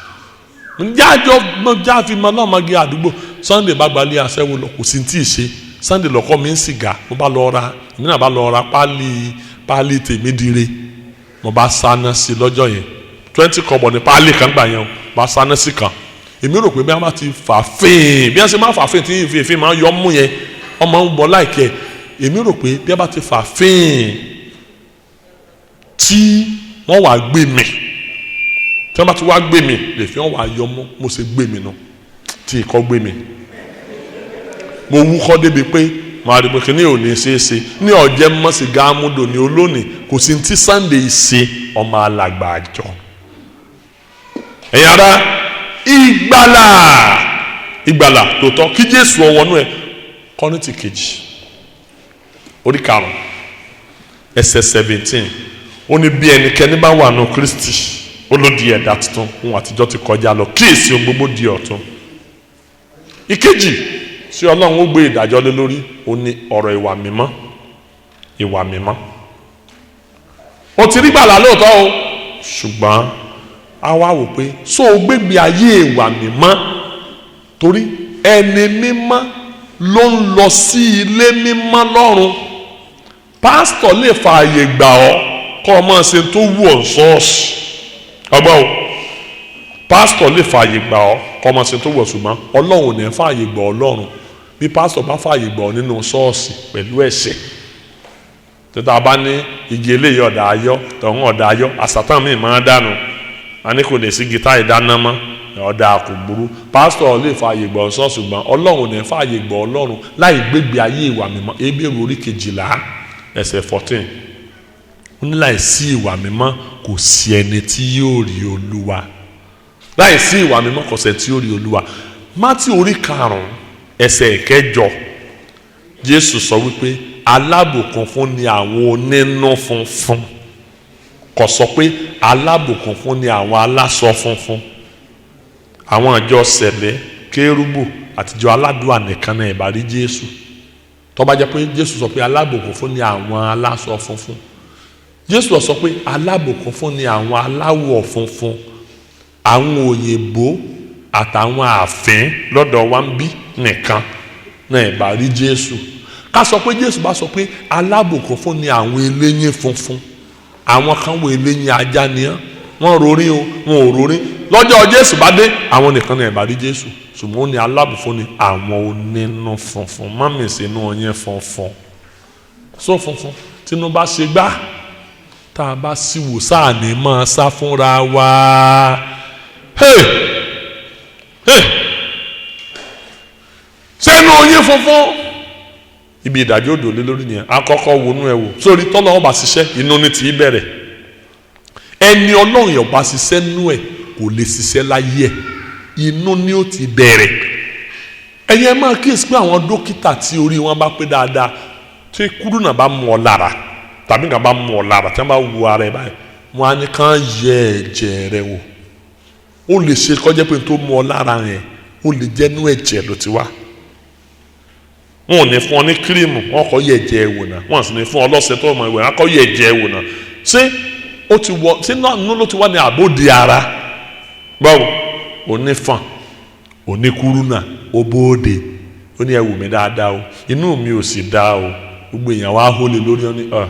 S1: Jájọ́ jẹ́ àfimọ́ náà ọmọge àdúgbò. Sunday bá gbalẹ̀ aṣẹ́wó lọ, kò sí tí ì ṣe. Sunday lọ́kọ́ mi ń sìgá. Mo bá lọ ra, èmi náà bá lọ ra páálí páálí tèmi dire. Mo bá sáná sí lọ́jọ́ yẹn, 20 kọ́bọ̀ ní páálí kan gbà yẹn o. Bá sáná sí kan, èmi rò pé bí wọ́n bá ti fà fín, bí wọ́n ṣe máa fà fín tí ìfín máa yọ mú yẹn, ọmọ ń bọ̀ láìkẹ́. Èmi rò pé bí wọ́n bá ti fà fín tí wọ́n wà gbé mi, tí wọ́n bá ti wá gbé mi lè fi wọ́n wà yọ mú. Mo ṣe gbé mi nù tí ìkọ́ gbé mi, mo wúkọ́ débi pé màá rí pé kí ni ò ní ṣeé ṣe ní ọ̀jẹ̀ mọ́ sìgá amúdò ní olónìí. Kò sí ti Sunday ṣe ọmọ alàgbà àjọ. Ẹ̀yin ará, ìgbàlà, ìgbàlà tòótọ́ kí Jésù ọwọ́nú ẹ̀. Kọ́ríńtì kejì orí 5 ẹsẹ̀ 17, ó ní bí ẹnikẹ́ni bá wà nù Kristi. Ó ló di ẹ̀dá tuntun, ohun àtijọ́ ti kọjá lọ, kíyèsí, ohun gbogbo di ọ̀tun. Ìkejì tí Ọlọ́run ó gbé ìdájọ́ lé lórí, ó ní ọ̀rọ̀ ìwà mímọ́. Ìwà mímọ́. O ti rí gbàlà lóòótọ́ o, ṣùgbọ́n a wá wò pé so o gbégbé ayé ìwà mímọ́, torí ẹni mímọ́ ló ń lọ sí ilé mímọ́ lọ́run. Pásítọ̀ lè fààyè gbà ọ́ kọ́ ọ máa ṣe tó wù ọ́ ṣọ́ọ̀ṣì ọgbọ́n o. Pásítọ̀ lè fààyè gbà ọ́ kọ́ ọ máa ṣe tó wù ọ́, ṣùgbọ́n Ọlọ́run ò ní fààyè gbà ọ́ lọ́run. Bí pásítọ̀ bá fààyè gbà ọ́ nínú ṣọ́ọ̀ṣì pẹ̀lú ẹ̀ṣẹ̀, tètè bá ní igi eléyìí ọ̀dà ayọ́, tọ̀hún ọ̀dà ayọ́, àṣàtàn míì máa dànù, a ní kò lè sí gítà ìdáná mọ́, ọ̀dà kò burú. Pásítọ̀ lè fààyè gbà ọ́ ṣọ́ọ̀ṣì, ṣùgbọ́n Ọlọ́run ò ní fààyè gbà ọ́ lọ́run láì gbégbé ayé ìwà mímọ́. Hébérù orí 12 ẹsẹ̀ 14, ó ní láìsí ìwà mímọ́, kò sí ẹni tí yóò rí Olúwa. Láìsí ìwà mímọ́, kò sẹ́ni tí yóò rí Olúwa. Mátí orí 5 ẹsẹ̀ 8, Jésù sọ wípé alábùkún fún ni àwọn onínú funfun. Kò sọ pé alábùkún fún ni àwọn aláṣọ funfun. Àwọn ìjọ sẹ̀lẹ̀, kérúbù àtijọ́ aládùúà nìkan náà ìbá rí Jésù. Tó bá jẹ́ pé Jésù sọ pé alábùkún fún ni àwọn aláṣọ funfun, Jésù sọ pé alábùkún fún ni àwọn aláwọ̀ funfun, àwọn òyìnbó àtàwọn àfín lọ́dọ̀ wa ń bí nìkan náà ìbá rí Jésù. Ká sọ pé Jésù bá sọ pé alábùkún fún ni àwọn eléyín funfun, àwọn kan wọ eléyín ajá ni wọ́n rorí o, wọn ò rorí, lọ́jọ́ Jésù bá dé, àwọn nìkan náà ìbá rí Jésù. Ṣùgbọ́n ó ní alábùkún fún ni àwọn onínú funfun. Mọ́mì sínú ọyẹ́ funfun só funfun, tínú bá ṣe gbá, tá a bá sì wò sáà ní máa sá fúnra wa. Hey! Hey! Sẹ́nu oyin funfun, ibi ìdájọ́ òdò lé lórí nìyẹn. Akọ́kọ́ wọnú ẹ wò sórí tọ́lọ́ ọba ṣiṣẹ́, inú ní tì í bẹ̀rẹ̀. Ẹni Ọlọ́run yóò bá ṣiṣẹ́ nú ẹ̀, kò lè ṣiṣẹ́ láyé ẹ̀. Inú ni ó ti bẹ̀rẹ̀. Ẹ̀yin ẹ máa kíyèsí pé àwọn dókítà tí orí wọn bá pé dáadáa, tí kúrúnà bá mú ọ lára tàbí nǹkan bá mú ọ lára, tí wọ́n bá wo ara ẹ báyìí, wọ́n á ní kàn yẹ ẹ̀jẹ̀ rẹ wò. Ó lè ṣe kọjá pé tó mú ọ lára yẹn, ó lè jẹ́ nú ẹ̀jẹ̀ ló ti wá. Wọn ò ní fún ọ ní cream, wọn kọ́ yẹ ẹ̀jẹ̀ wò náà. Wọn sì ní fún ọ lọ́sẹ̀ tó mọ ìwẹ̀, wọn kọ́ yẹ ẹ̀jẹ̀ wò náà. Ṣé ó ti wọ, ṣé nínú ló ti wá ní àbóde ara? Báwo onífọ̀n oníkúrúnà ó bóde, ó ní ẹ wò mí dáadáa o, inú mi ò sì dáa o. Gbogbo èèyàn wá hólè lórí ọ ní ọ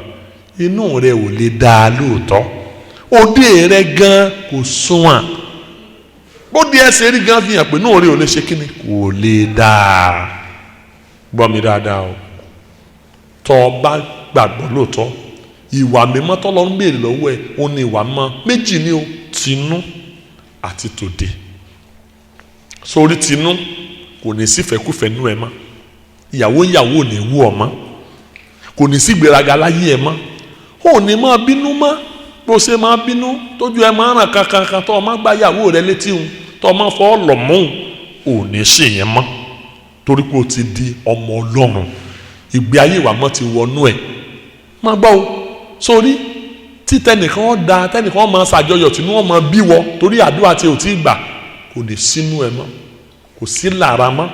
S1: inú rẹ ò lè dáa lóòótọ́, òde rẹ gan kò sunwọ̀n. Bóde ẹsẹ̀ rí gan fi hàn pé inú rẹ ò lè ṣe kíni, kò lè dáa. Gbọ́ mi dáadáa o, tọ́ ọ bá gbàgbọ́ lóòótọ́, ìwà mímọ́ tọ́lọ́ ń béèrè lọ́wọ́ ẹ̀, ó ní ìwà mímọ́ méjì ní o, tinú àti tòde. Sórí tinú, kò ní sífẹ̀kúfẹ̀ nú ẹ mọ́, ìyàwó ìyàwó ò ní wú ọ mọ́, kò ní sí gbéraga láyé ẹ mọ́, ò ní máa bínú mọ́ bó ṣe máa bínú, tójú ẹ máa ràn kankankan, tó o máa gbá ìyàwó rẹ létí òun, tó o máa fọ́ lọ̀ mọ́ òun, ò ní ṣe yẹn mọ́, torí pé o ti di ọmọ Ọlọ́run. Ìgbé ayé ìwà mọ́ ti wọnú ẹ̀. Máa gbọ́ o, sórí tí tẹnìkan ó da, tẹnìkan ó máa ṣàjọyọ̀, tí wọ́n máa bí wọ torí àdúrà tí ò tí ì gbà, kò ní sínú ẹ mọ́, kò sí lára mọ́,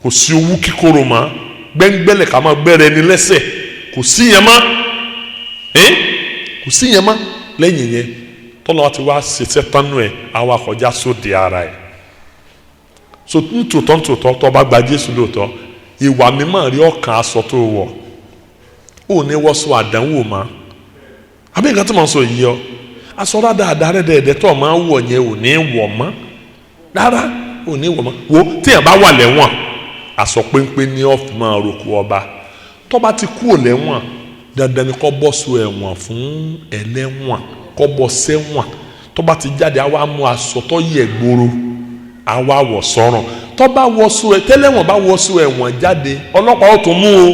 S1: kò sí owú kíkorò mọ́, gbẹ́ngbẹ́lẹ̀ ká máa gbẹ́rẹ́ ẹni lẹ́sẹ̀, kò sí yẹn mọ́, kò sí yẹn mọ́. Lẹ́yìn yẹn, tọ́lọ́ ti wá ṣiṣẹ́ tánú ẹ̀, àwa kọjá sóde ara ẹ̀. So nítòótọ́ nítòótọ́, tó bá gba Jésù lóòótọ́, ìwà mímọ́ rí ọkàn aṣọ tó wọ̀, ó ní wọ́sọ àdánwò mọ́. Àbí nǹkan tí mo sọ yìí ọ aṣọ dáadáa rẹ̀ dẹ̀ẹ̀dẹ̀ tó máa wọ̀ yẹn, ò ní wọ̀ mọ́ rárá, ò ní wọ̀ mọ́. Wo téèyàn bá wà lẹ́wọ̀n, aṣọ péńpé ní ọ̀fun máa roko ọba. Tó bá ti kúrò lẹ́wọ̀n, dandan ni kó bọ́ sọ ẹ̀wọ̀n fún ẹlẹ́wọ̀n, kó bọ́ sẹ́wọ̀n. Tó bá ti jáde, á wá mú aṣọ tó yẹ gbòòrò, á wá wọ̀ sọ́rùn. Tó bá wọ̀ sọ ẹ tẹ́lẹ̀wọ̀n bá wọ̀ sọ ẹ̀wọ̀n jáde, ọlọ́pàá ó tún mú o,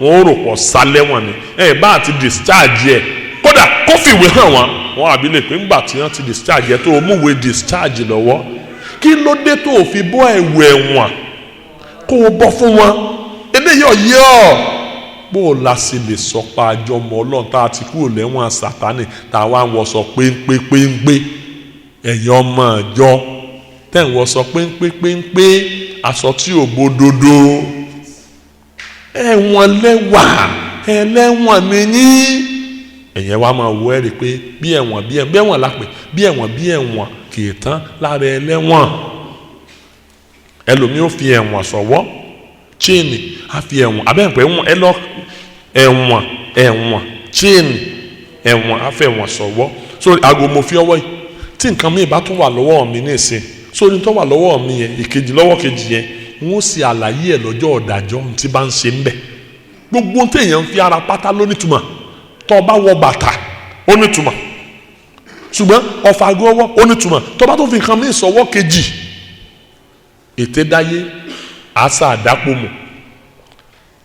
S1: wọn ó rò pọ̀ sálẹ́wọ̀n ni. Ẹ̀ bá àti discharge ẹ̀, kódà kó fìwé hàn wọ́n, wọn àbí lè pé ńgbà tí wọ́n ti discharge ẹ̀, tó o múwèé discharge lọ́wọ́, kí ló dé tó o fi bọ́ ẹ̀wù ẹ̀wọ̀n kó o bọ́ fún wọn? Eléyìí ọ̀yẹ́ ọ̀ bó o la sì lè sọ pa àjọmọ́ Ọlọ́run tá a ti kúrò lẹ́wọ̀n Sátánì, tá a wá ń wọṣọ péńpé péńpé. Ẹ̀yin ọmọ ìjọ tẹ̀ ń wọ sọ péńpéńpé aṣọ tí ò bódodo, ẹ̀wọ̀n lẹ́wà, ẹlẹ́wọ̀n ni yín. Ẹ̀yẹn wa máa wọ ẹ́ rí i pé bí ẹ̀wọ̀n bí ẹ̀wọ̀n lápè, bí ẹ̀wọ̀n bí ẹ̀wọ̀n kì í tán lára ẹlẹ́wọ̀n. Ẹlòmíì ó fi ẹ̀wọ̀n sọ̀wọ́ chain, á fi ẹ̀wọ̀n abẹ́ǹpẹ̀ ẹ̀wọ̀n ẹ lọ ẹ̀wọ̀n ẹ̀wọ̀n chain ẹ̀wọ̀n á fẹ́ ẹ̀wọ̀n sọ̀wọ́. Sórí aago mo fi ọwọ́ yìí, tí nǹkan mi bá tún wà lọ́wọ́ mi ní ìsìn, sórí tó wà lọ́wọ́ mi yẹn, ìkejì lọ́wọ́ kejì yẹn, n ó ṣe àlàyé ẹ̀ lọ́jọ́ ọ̀dàjọ́ tí bá ń ṣe ń bẹ̀. Gbogbo téèyàn ń fi ara pátá ló nítumọ̀. Tó o bá wọ bàtà ó nítumọ̀, ṣùgbọ́n ọ̀fà aago ọwọ́ ó nítumọ̀. Tó o bá tó fi nǹkan mi sọ̀wọ́ kejì, ètè dáyé àṣà àdápò mọ̀.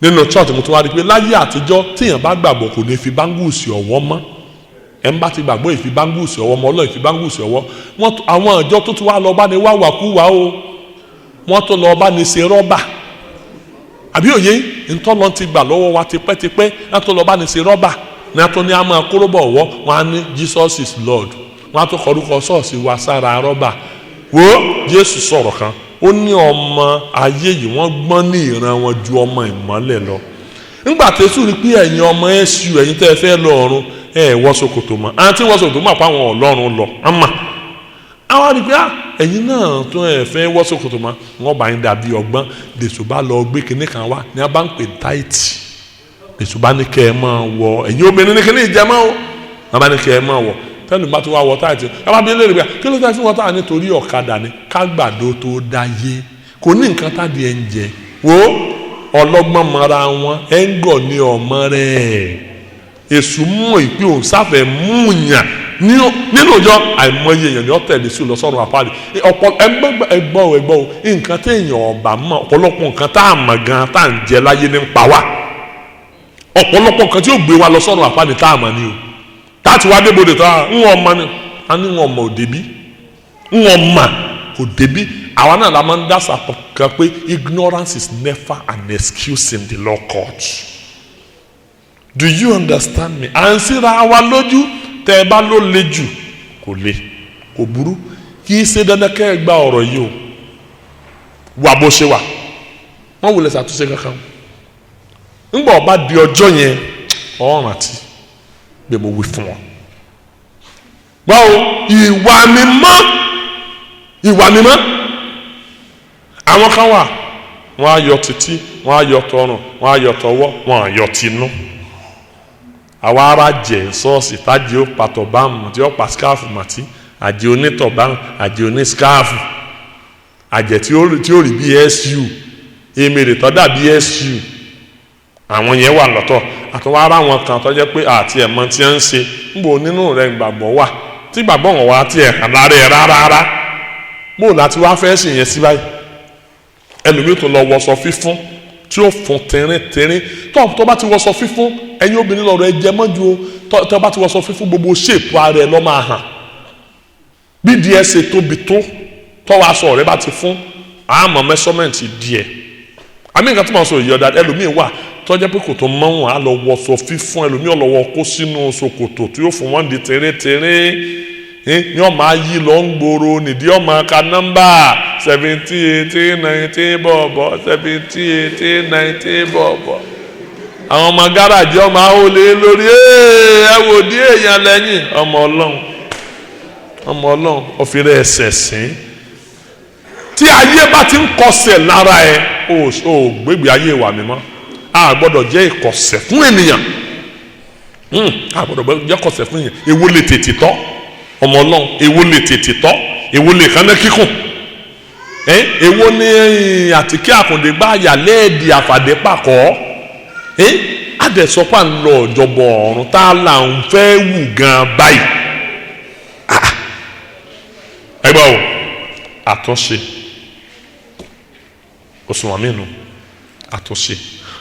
S1: Nínú church mo tún wá rí i pé láyé àtijọ́ téèyàn bá gbàgbọ́ kò ní fi bángùsì ọwọ́ mọ́. Ẹ̀ ń bá ti gbàgbọ́ ìfi bángùsì ọwọ́ mọ́, ọlọ́ ìfi bángùsì ọwọ́. Wọ́n àwọn ìjọ tó tún wá lọ bá ní wá wàkúwà o, wọ́n tó lọ bá ní ṣe rọ́bà àbí òye ntọ́lọ́ ti gbà lọ́wọ́ wa tipẹ́tipẹ́, wọ́n tó lọ bá ní ṣe rọ́bà ní wọ́n tó ní a máa kóróbọ̀ ọwọ́, wọ́n á ní Jesus is Lord, wọ́n á tó kọrúkọ ṣọ́ọ̀ṣì wa sára rọ́bà. Wo Jésù sọ̀rọ̀ kan, ó ní ọmọ ayé yìí wọ́n gbọ́n ní ìran wọn ju ọmọ ìmọ́lẹ̀ lọ. Ńgbà tẹ́sù rí pé ẹ̀yin ọmọ ẹ̀ṣù, ẹ̀yin tẹ́ ẹ fẹ́ lọ ọ̀run, ẹ̀ wọ́ ṣòkòtò mọ́, àwọn tí wọ́n ṣòkòtò mọ́ àpá àwọn ọlọ́run lọ àmà àwọn rí pé ẹ̀yin náà tún ẹ̀ fẹ́ wọ́ ṣòkòtò mọ́, wọ́n bá yín dàbí ọgbọ́n. Lèṣù bá lọ gbé kinní kan wá ní a bá ń pè táìtì. Lèṣù bá ní kẹ́ ẹ máa wọ, ẹ̀yin obìnrin ní kinní ìjẹmọ́ o, wọ́n bá ní kẹ́ ẹ máa wọ. Tẹ́lẹ̀ bá tún wá wọ táìtì, ẹ bá bí léèrè pé kí ló dé fún wọn táà nítorí ọ̀kadà ni, kágbàdo tó dáyé kò ní nǹkan tádìí ẹ̀ ń jẹ. Wo ọlọ́gbọ́n mara wọn, ẹ̀ ń gọ̀ ní ọmọ rẹ̀. Èṣù mú ìpín òun sáfẹ̀ mú yàn nínú ìjọ. Àìmọye èèyàn ni ó tẹ̀lé sí lọ́sọ̀rọ̀ àpáàdé. Ọ̀pọ̀ ẹgbọ́ ẹgbọ́ nǹkan téèyàn ọ̀bà mọ̀, ọ̀pọ̀lọpọ̀ nǹkan tá a mọ̀ gan tá à ń jẹ láyé ní pa wá. Ọ̀pọ̀lọpọ̀ nǹkan tí ó gbé wa lọ́sọ̀rọ̀ àpáàdé tá a mọ̀ ni o. Táàtì wá débòde tó a ń wọ́n mọ̀ ni a ní wọ́n mọ̀ òdebí, ń wọ́n mọ̀ òdebí. Àwa náà la máa ń dá sàpọ̀ kan pé ignorance is never an excuse in the law court. Do you understand me? À ń síra wa lójú. Tẹ́ ẹ bá ló le jù, kò le, kò burú, kì í ṣe dandan kẹ́ ẹ gba ọ̀rọ̀ yìí o. Wà bó ṣe wà, wọ́n wulẹ̀ ṣàtúnṣe kankan. Ńgbà ọba di ọjọ́ yẹn, ọ̀ràn àti pé mo wí fún wọn. Báwo ìwà mímọ́, ìwà mímọ́. Àwọn kan wà, wọ́n á yọ títí, wọ́n á yọ tọrùn, wọ́n á yọ tọwọ́, wọ́n á yọ tinú. Àwa ara jẹ ṣọ́ọ̀ṣì tájì ó patọ̀ báàmù tí ó pa skáàfù màtí, àjẹ onítọ̀ báàmù, àjẹ oní skáàfù, àjẹ tí ó rí bí SU, èmèrè tó dàbí SU, àwọn yẹn wà lọ́tọ̀. Àtọwọ́ ara wọn kan tó jẹ́ pé àti ẹ̀mọ́ tí ń ṣe ń bò nínú rẹ̀ gbàgbọ́ wà, tí gbàgbọ́ wọn wá tí ẹ̀ hàn lára ẹ̀ rárá. Bó láti wá fẹ́ ṣe yẹn sí báyìí? Ẹlòmíì tó lọ wọṣọ fífún tí ó fún tínrín-tínrín. Tó bá ti wọṣọ fífún, ẹ̀yin obìnrin lọ́rọ̀ ẹ jẹ mọ́jú o. Tó bá ti wọṣọ fífún, gbogbo ṣèpù ara ẹ lọ́ máa hàn. Bí díẹ̀ ṣe tóbi tó, tọ́wọ́ aṣọ rẹ bá ti fún, àmọ́ mẹ́sọ́mẹ́ǹtì díẹ̀. Àmì nǹkan tí mo sọ yìí ọ̀dà, ẹlòmíì wà tó jẹ́ pé kò tó mọ́ wọn á lọ wọṣọ fífún, ẹlòmíì ọlọ́wọ́ kó sínú ṣòkòtò tí ó fún wọn di tínrín-tínrín ní ọmọ ayé lọ ń gbòòrò nídìí ọmọ ka nọ́mbà 17, 18, 19 bọ̀bọ̀, 17, 18, 19 bọ̀bọ̀. Àwọn ọmọ gáràjì ọmọ ahólé lórí ẹ wò dí èèyàn lẹ́yìn ọmọ ọlọ́run, ọmọ ọlọ́run òfìrẹ́ ẹsẹ̀ sìn. Tí ayé bá ti ń kọsẹ̀ lára ẹ, ò gbégbé ayé wà mímọ́. A gbọ́dọ̀ jẹ́ ìkọsẹ̀ fún ènìyàn, a gbọ́dọ̀ jẹ́ ìkọsẹ̀ fún ènìyàn. Èwo lè tètè tọ́ ọmọ ọlọ́run? Èwo lè tètè tọ́? Èwo lè kánná kíkùn? Èwo ni àtìkí àkùndé gbá àyàlẹ́ẹ̀dì àfàdé pàkọ́? Àdẹ̀sọ́pà ń lọ ọ̀jọ̀bọ̀ ọ̀run tá a là ń fẹ́ wù gan báyìí. Ẹ gbọ́ o, àtúnṣe òṣùwọ̀n mi nù, àtúnṣe.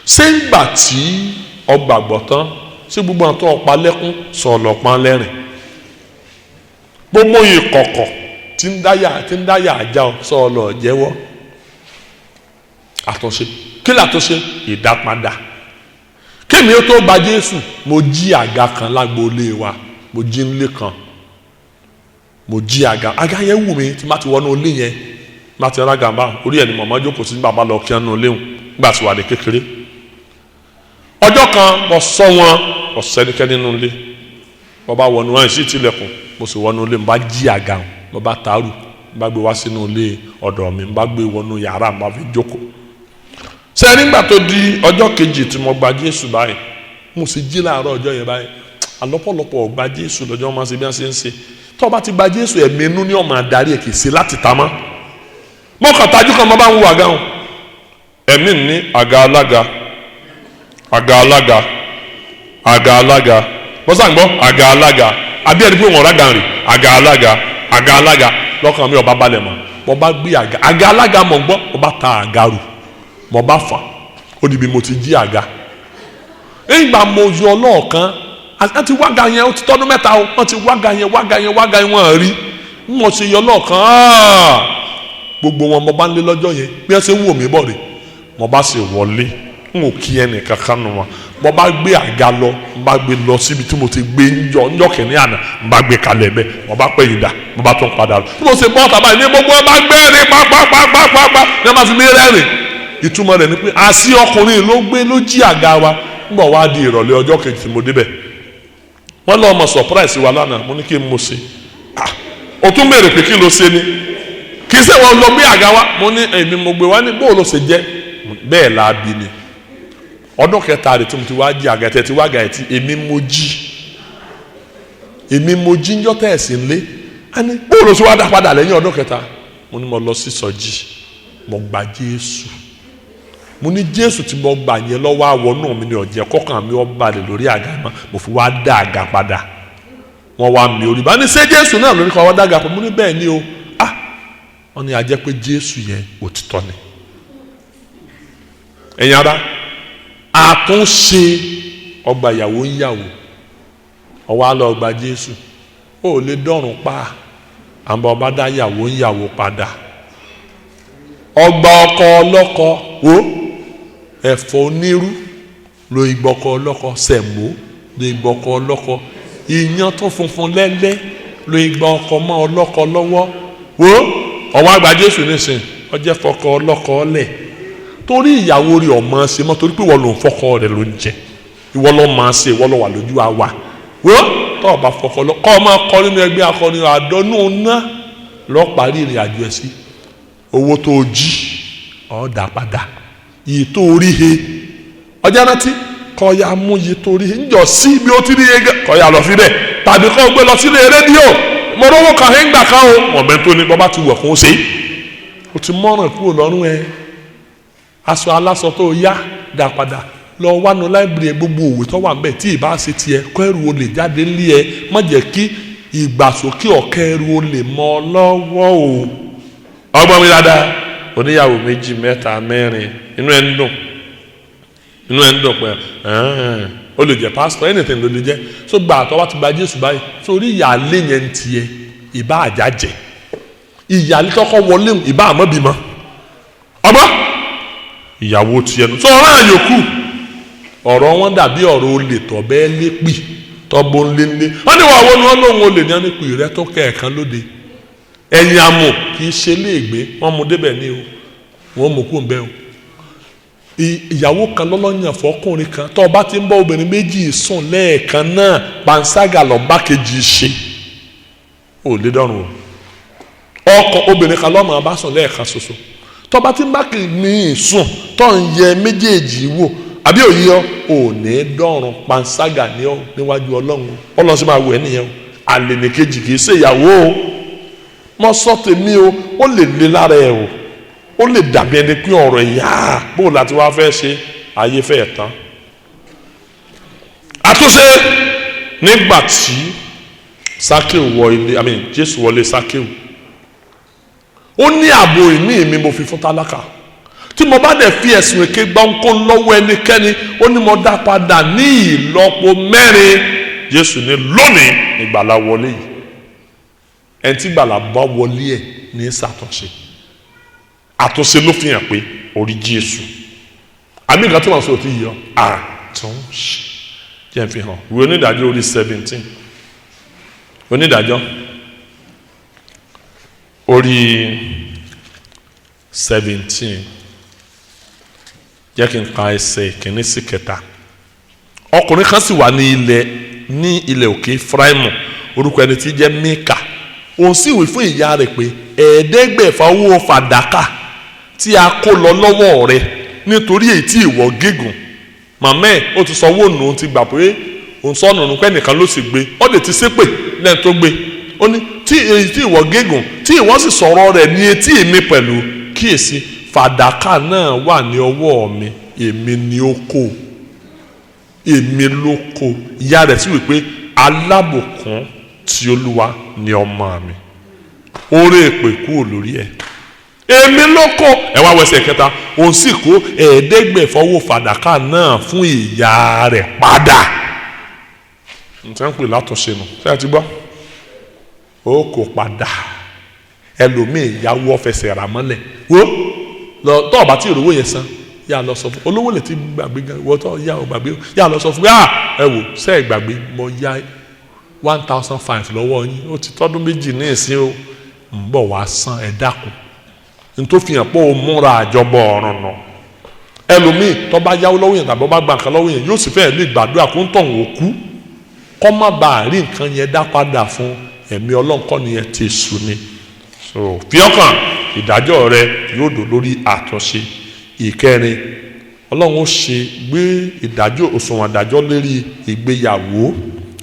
S1: Ṣé ń gbà tí ọgbàgbọ́ tán, ṣé gbogbo àwọn tó ọ̀pá lẹ́kún sọ̀lọ̀ pọ́n lẹ́rìn? Gbogbo ìkọ̀kọ̀ tí ń dáyà àjà sọ̀lọ̀ jẹ́wọ́. Àtúnṣe. Kí làtúnṣe? Ìdápadà. Kémi ó tó gba Jésù, mo jí àga kan lágboolé wa, mo jí nílé kan. Mo jí àga, àga yẹn wù mí tí má ti wọnú ilé yẹn, má ti rága bá orí ẹ̀ ni màmá jókòó sí bàbá lọ kí wọn nú ilé wọn nígbà tí wà ní kékeré. Ọjọ́ kan mo sọ wọn, mo sẹ́nikẹ́ni nínú ilé, mo bá wọnú wọn sí tilẹ̀kùn, mo sì wọnú ilé, mo bá jí àga, mo bá tààrù, mo bá gbé wá sínú ilé ọ̀dọ̀ mi, mo bá gbé wọnú yàrá, mo bá fi jókòó. Ṣé nígbà tó di ọjọ́ kejì tí mo gba Jésù báyìí, mo sì jí láàárọ̀ ọjọ́ yẹn báyìí. Àlọ́pọ̀lọpọ̀ gba Jésù lọ́jọ́ máa ṣe bí wọ́n ṣe ń ṣe. Tó bá ti gba Jésù, ẹ̀mí inú ni ó máa darí ẹ̀, kì í ṣe láti ta mọ́. Mo kàn tajú kan, mo bá ń wo àga wọn. Ẹ̀mí ní àga alága, àga alága, àga alága. Mo sàn gbọ́ àga alága, àbí ẹni pé wọn rága rè, àga alága, àga alága. Lọ́kàn mi ò bá balẹ̀ mọ́. Mo bá gbé àga, àga alága mọ̀ gbọ́, mo bá ta àga rù, mo bá fà, ó di bí mo ti jí àga. Nígbà mo yọ lọ́ọ̀kan, wọ́n ti wága yẹn, ó ti tọ́dún mẹ́ta o, wọ́n ti wága yẹn, wága yẹn, wága yẹn, wọ́n rí. Mo ṣe yọ lọ́ọ̀kan, gbogbo wọn mo bá ń lé lọ́jọ́ yẹn, bí wọ́n ṣe ń wò mí bọ̀ rè, mo bá ṣe wọlé, n ò kí ẹnì kankan nù wọn. Mo bá gbé àga lọ, mo bá gbé lọ síbi tí mo ti gbé njọ́ kìíní àná, mo bá gbé kalẹ̀ bẹ́ẹ̀, mo bá pẹ̀yìn dà, mo bá tún padà lọ. Bí mo ṣe bọ́ tàbá yìí ní gbogbo ẹ bá gbé ní pápápápápá ní ẹ bá fi mí rẹ́rìn. Ìtumọ̀ rẹ̀ ni pé àṣì ọkùnrin ló gbé ló jí àga wa. Ń bọ̀ wá di ìrọ̀lẹ́ ọjọ́ kejì tí mo débẹ̀, wọ́n lọ́ ọmọ surprise wa lánàá. Mo ní kí n mo ṣe, o tún béèrè pé kí ló ṣe ni, kì í ṣe wọn lọ gbé àga wa. Mo ní èmi mo gbé wa, ní bó ló ṣe jẹ́ bẹ́ẹ̀ la bí ni. Ọdún kẹta rẹ̀ tí mo ti wá jí àga tẹ̀ ti wá àga ẹ̀ tí èmi mo jí, èmi mo jí ń jọ́tẹ̀ ẹ̀sìn lé. A ní bó ló ṣe wá dá padà lẹ́yìn ọdún kẹta. Mo ní mo lọ sí sọjí, mo gba Jésù. Mo ní Jésù tí mo gbà yẹn lọ́wọ́ àwọ̀ náà mi ni ọ̀jẹ̀ kọ́kàn mi ó balẹ̀ lórí àga mọ́, mo fi wá dá àga padà. Wọ́n wá mi orí bá ní ṣé Jésù náà lórí kan wá dá àga padà. Mo ní bẹ́ẹ̀ ni o. Ah, wọ́n ní a jẹ́ pé Jésù yẹn òtítọ́ ni. Ẹ̀yin ará, àtúnṣe ọgbà ìyàwó ń yàwó, ọwọ́ á lọ gba Jésù, ó lè dọ̀rùn pa àbọ̀ ọba dá ìyàwó ń yàwó padà. Ọgbà ọkọ ọlọ́kọ wo ẹ̀fọ́ onírú lo ìgbọ́kọ ọlọ́kọ, sẹ̀mó lo ìgbọ́kọ ọlọ́kọ, ìyàn tó funfun lẹ́lẹ́ lo ìgbà ọkọ mọ́ ọlọ́kọ lọ́wọ́ wo. Ọwọ́ àgbà Jésù nísìn ọjẹ́ fọkọ ọlọ́kọ ọlẹ̀ torí ìyàwó rẹ̀ ọmọ ṣe mọ́, torí pé ìwọ ló ń fọkọ rẹ̀ ló ń jẹ, ìwọ ló máa ṣe, ìwọ ló wà lójú àwa wo. Tọ́ ọba fọkọ lọ kọ́ ọ máa kọ nínú ẹgbẹ́ akọni àdọ́nù ná lọ́ọ́ parí ìrìn àjò ẹ̀ sí. Owó tó jí ọ̀ dà padà, iye tó rí he ọjà rántí kọ́ ya mú iye tó rí he ńjọ sí ibi ó ti rí he kọ́ ya lọ fi bẹ́ẹ̀, tàbí kọ́ gbé lọ sílé rédíò. Mo rówó kan he ń gbà kan o, ọ̀bẹ tó ní bọ́ bá ti wẹ̀ kó ṣe o ti mọ́ràn kúrò lọ́rùn ẹ. Aṣọ aláṣọ tó yá dà padà, lọ wánu láìbìrì gbogbo òwe tó wà ńbẹ̀ tí ìbá ṣe tiẹ̀ kọ́ ẹrù olè jáde ńlé ẹ, má jẹ́ kí ìgbàsókè ọ̀kẹ́ ẹrù olè mọ́ ọ lọ́wọ́ o. Ọgbọ́n mi dáadáa, oníyàwó méjì mẹ́ta mẹ́rin, inú ẹ̀ ń dùn, inú ẹ̀ ń dùn pé ó lè jẹ́ pásítọ̀, anything ló lè jẹ́. So gbà tó bá ti gba Jésù báyìí, sórí ìyáálé yẹn ń tiẹ̀ ìbá àjájẹ, ìyáálé tọkọ wọlé ìbá àmọ́ bímọ, ọgbọ́n ìyàwó tiẹ̀ nù. So ọ̀rọ̀ àyòkù ọ̀rọ̀ wọn dàbí ọ̀rọ̀ olè tọ̀ bẹ́ẹ̀ lépì tọ́gbó ńléńlé. Wọ́n ní wàá wọnú wọn lóhun olè ní wọn ní pè rẹ tó kẹ̀ẹ̀kan lóde. Ẹ̀yìn amò kì í ṣe léègbé, wọ́n mú débẹ̀ ní o, wọ́n mú kó ń bẹ́ o. Ìyàwó kan lọ́lọ́yàn fọkùnrin kan, tó o bá ti ń bọ́ obìnrin méjì sùn lẹ́ẹ̀kan náà, panṣágà lọ bá kejì ṣe, ò lè dọ́rùn o. Ọkọ obìnrin kan lọ́mọ bá sùn lẹ́ẹ̀kan ṣoṣo, tó o bá ti ń bá kìíní sùn tó ń yẹ méjèèjì wò, àbí òye ọ ò ní dọ́rùn, panṣágà ní ọ níwájú Ọlọ́run. Ọlọ́run sì máa wù ẹ́ nìyẹn o. Àlè nìkejì kì í ṣe ìyàwó o. Mọ sọ tèmi o, ó lè le lára ẹ o, ó lè dàbí ẹni pé ọ̀rọ̀ ìyá bó láti wá fẹ́ ṣe ayé fẹ́ tán. Àtúnṣe nígbà tí Sákéù wọ ilé, I mean Jésù wọlé Sákéù, ó ní ààbò ìní mi mo fi fún tálákà, tí mo bá dẹ̀ fi ẹ̀sùn èké gbá ńkó lọ́wọ́ ẹnikẹ́ni, ó ní mo dá padà ní ìlọ́po mẹ́rin. Jésù ní lónìí ìgbàlà wọlé yìí. Ẹni tí gbàlà bá wọlé ẹ̀ ní ṣàtúnṣe. Àtúnṣe ló fi hàn pé orí Jésù. Àmì nǹkan tí wọ́n sọ ti yọ àtúnṣe jẹ́ n fi hàn. Ìwé onídàájọ́ orí 17. Onídàájọ́ orí 17, jẹ́ kí n ka ẹsẹ̀ ìkíní sí kẹta. Ọkùnrin kan sì wà ní ilẹ̀ òkè Efraimu, orúkọ ẹni tí jẹ́ Míkà. Òun sì wí fún ìyá rẹ̀ pé, 500 owó fàdákà tí a kó lọ lọ́wọ́ rẹ̀ nítorí èyí tí ìwọ gígùn. Màmá ẹ̀ ó ti sọ owó nù, òun ti gbà pé òun sọnù nù, pé ẹnìkan ló sì gbé. Ó lè ti ṣépè lẹ́yìn tó gbé. Ó ní, tí èyí tí ìwọ gígùn, tí ìwọ sì sọ̀rọ̀ rẹ̀ ní etí mi pẹ̀lú, kíyèsí, fàdákà náà wà ní ọwọ́ mi, èmi ni ó kó, èmi ló kó. Ìyá rẹ̀ sì wí pé, alábùkún tí Olúwa ni ọmọ mi. Orí èpè kúrò lórí ẹ̀, èmi ló kó. Ẹ wá wẹsẹ̀ kẹta. Òun sì kó 500 owó fàdákà náà fún ìyá rẹ̀ padà. Nǹkan pè látúnṣe nù. Ṣé ẹ ti gbọ́? Ó kó padà. Ẹlòmíì ìyàwó ọ̀fẹsẹ̀ rà mọ́lẹ̀. Wo lọ tọ́ ọ̀bá tí ìrówó yẹn san, yà lọ sọ fún olówó lè ti gbàgbé gan. Ìwọ tọ́ yà ò gbàgbé, yà lọ sọ fún yà. Ẹ wò ṣe é gbàgbé, mo yá 1,500 lọ́wọ́ yín, ó ti tọ́dún 2 ní ìsín o, ń bọ̀ wá san, ẹ dákun. N tó fi hàn pé o múra àjọbọ̀ ọ̀run nù. Ẹlòmíì tó bá yáwó lọ́wọ́ yẹn tàbí ó bá gba nǹkan lọ́wọ́ yẹn, yóò sì fẹ́ẹ̀ lè gbàdúrà kó ń tọ̀hún òkú, kọ́ má bàa rí nǹkan yẹn dá padà fún. Ẹ̀mí ọlọ́nkọ́ nìyẹn, ti sùn ni. So fi ọkàn, ìdájọ́ rẹ yóò dò lórí àtúnṣe. Ìkẹrin, Ọlọ́run ó ṣe gbé ìdájọ́, òṣùwọ̀n ìdájọ́ lérí ìgbéyàwó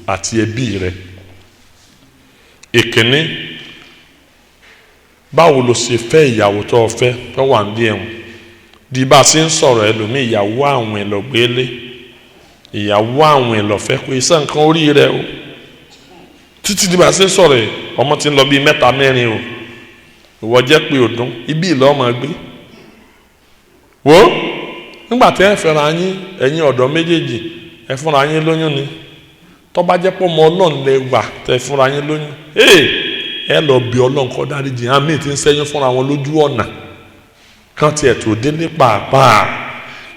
S1: àti ẹbí rẹ. Ìkíní, báwo ló ṣe fẹ́ ìyàwó tó o fẹ́ tó wà ní ẹ̀wọ̀n? Di bá a ṣe ń sọ̀rọ̀, ẹlòmíì ìyàwó àwìn lọ́gbélé, ìyàwó àwìn lọ́fẹ́, kò iṣẹ́ nǹkan orí rẹ o. Títí di bá a ṣe ń sọ̀rọ̀ yìí, ọmọ ti ń lọ bíi mẹ́ta mẹ́rin o. Ìwọ jẹ́ pé òdún ibi ìlọ́ ọmọ gbé wo. Nígbà tí ẹ fẹ́ra yín, ẹ̀yin ọ̀dọ́ méjèèjì, ẹ fúnra yín lóyún ni. Tó bá jẹ́ pé ọmọ Ọlọ́run lẹ wà tẹ fúnra yín lóyún, ẹ lọ bí Ọlọ́run kọ́ dáríjì. Àmì tí ń ṣẹ́yún fúnra wọn lójú ọ̀nà kan tiẹ̀ tó délé pàápàá.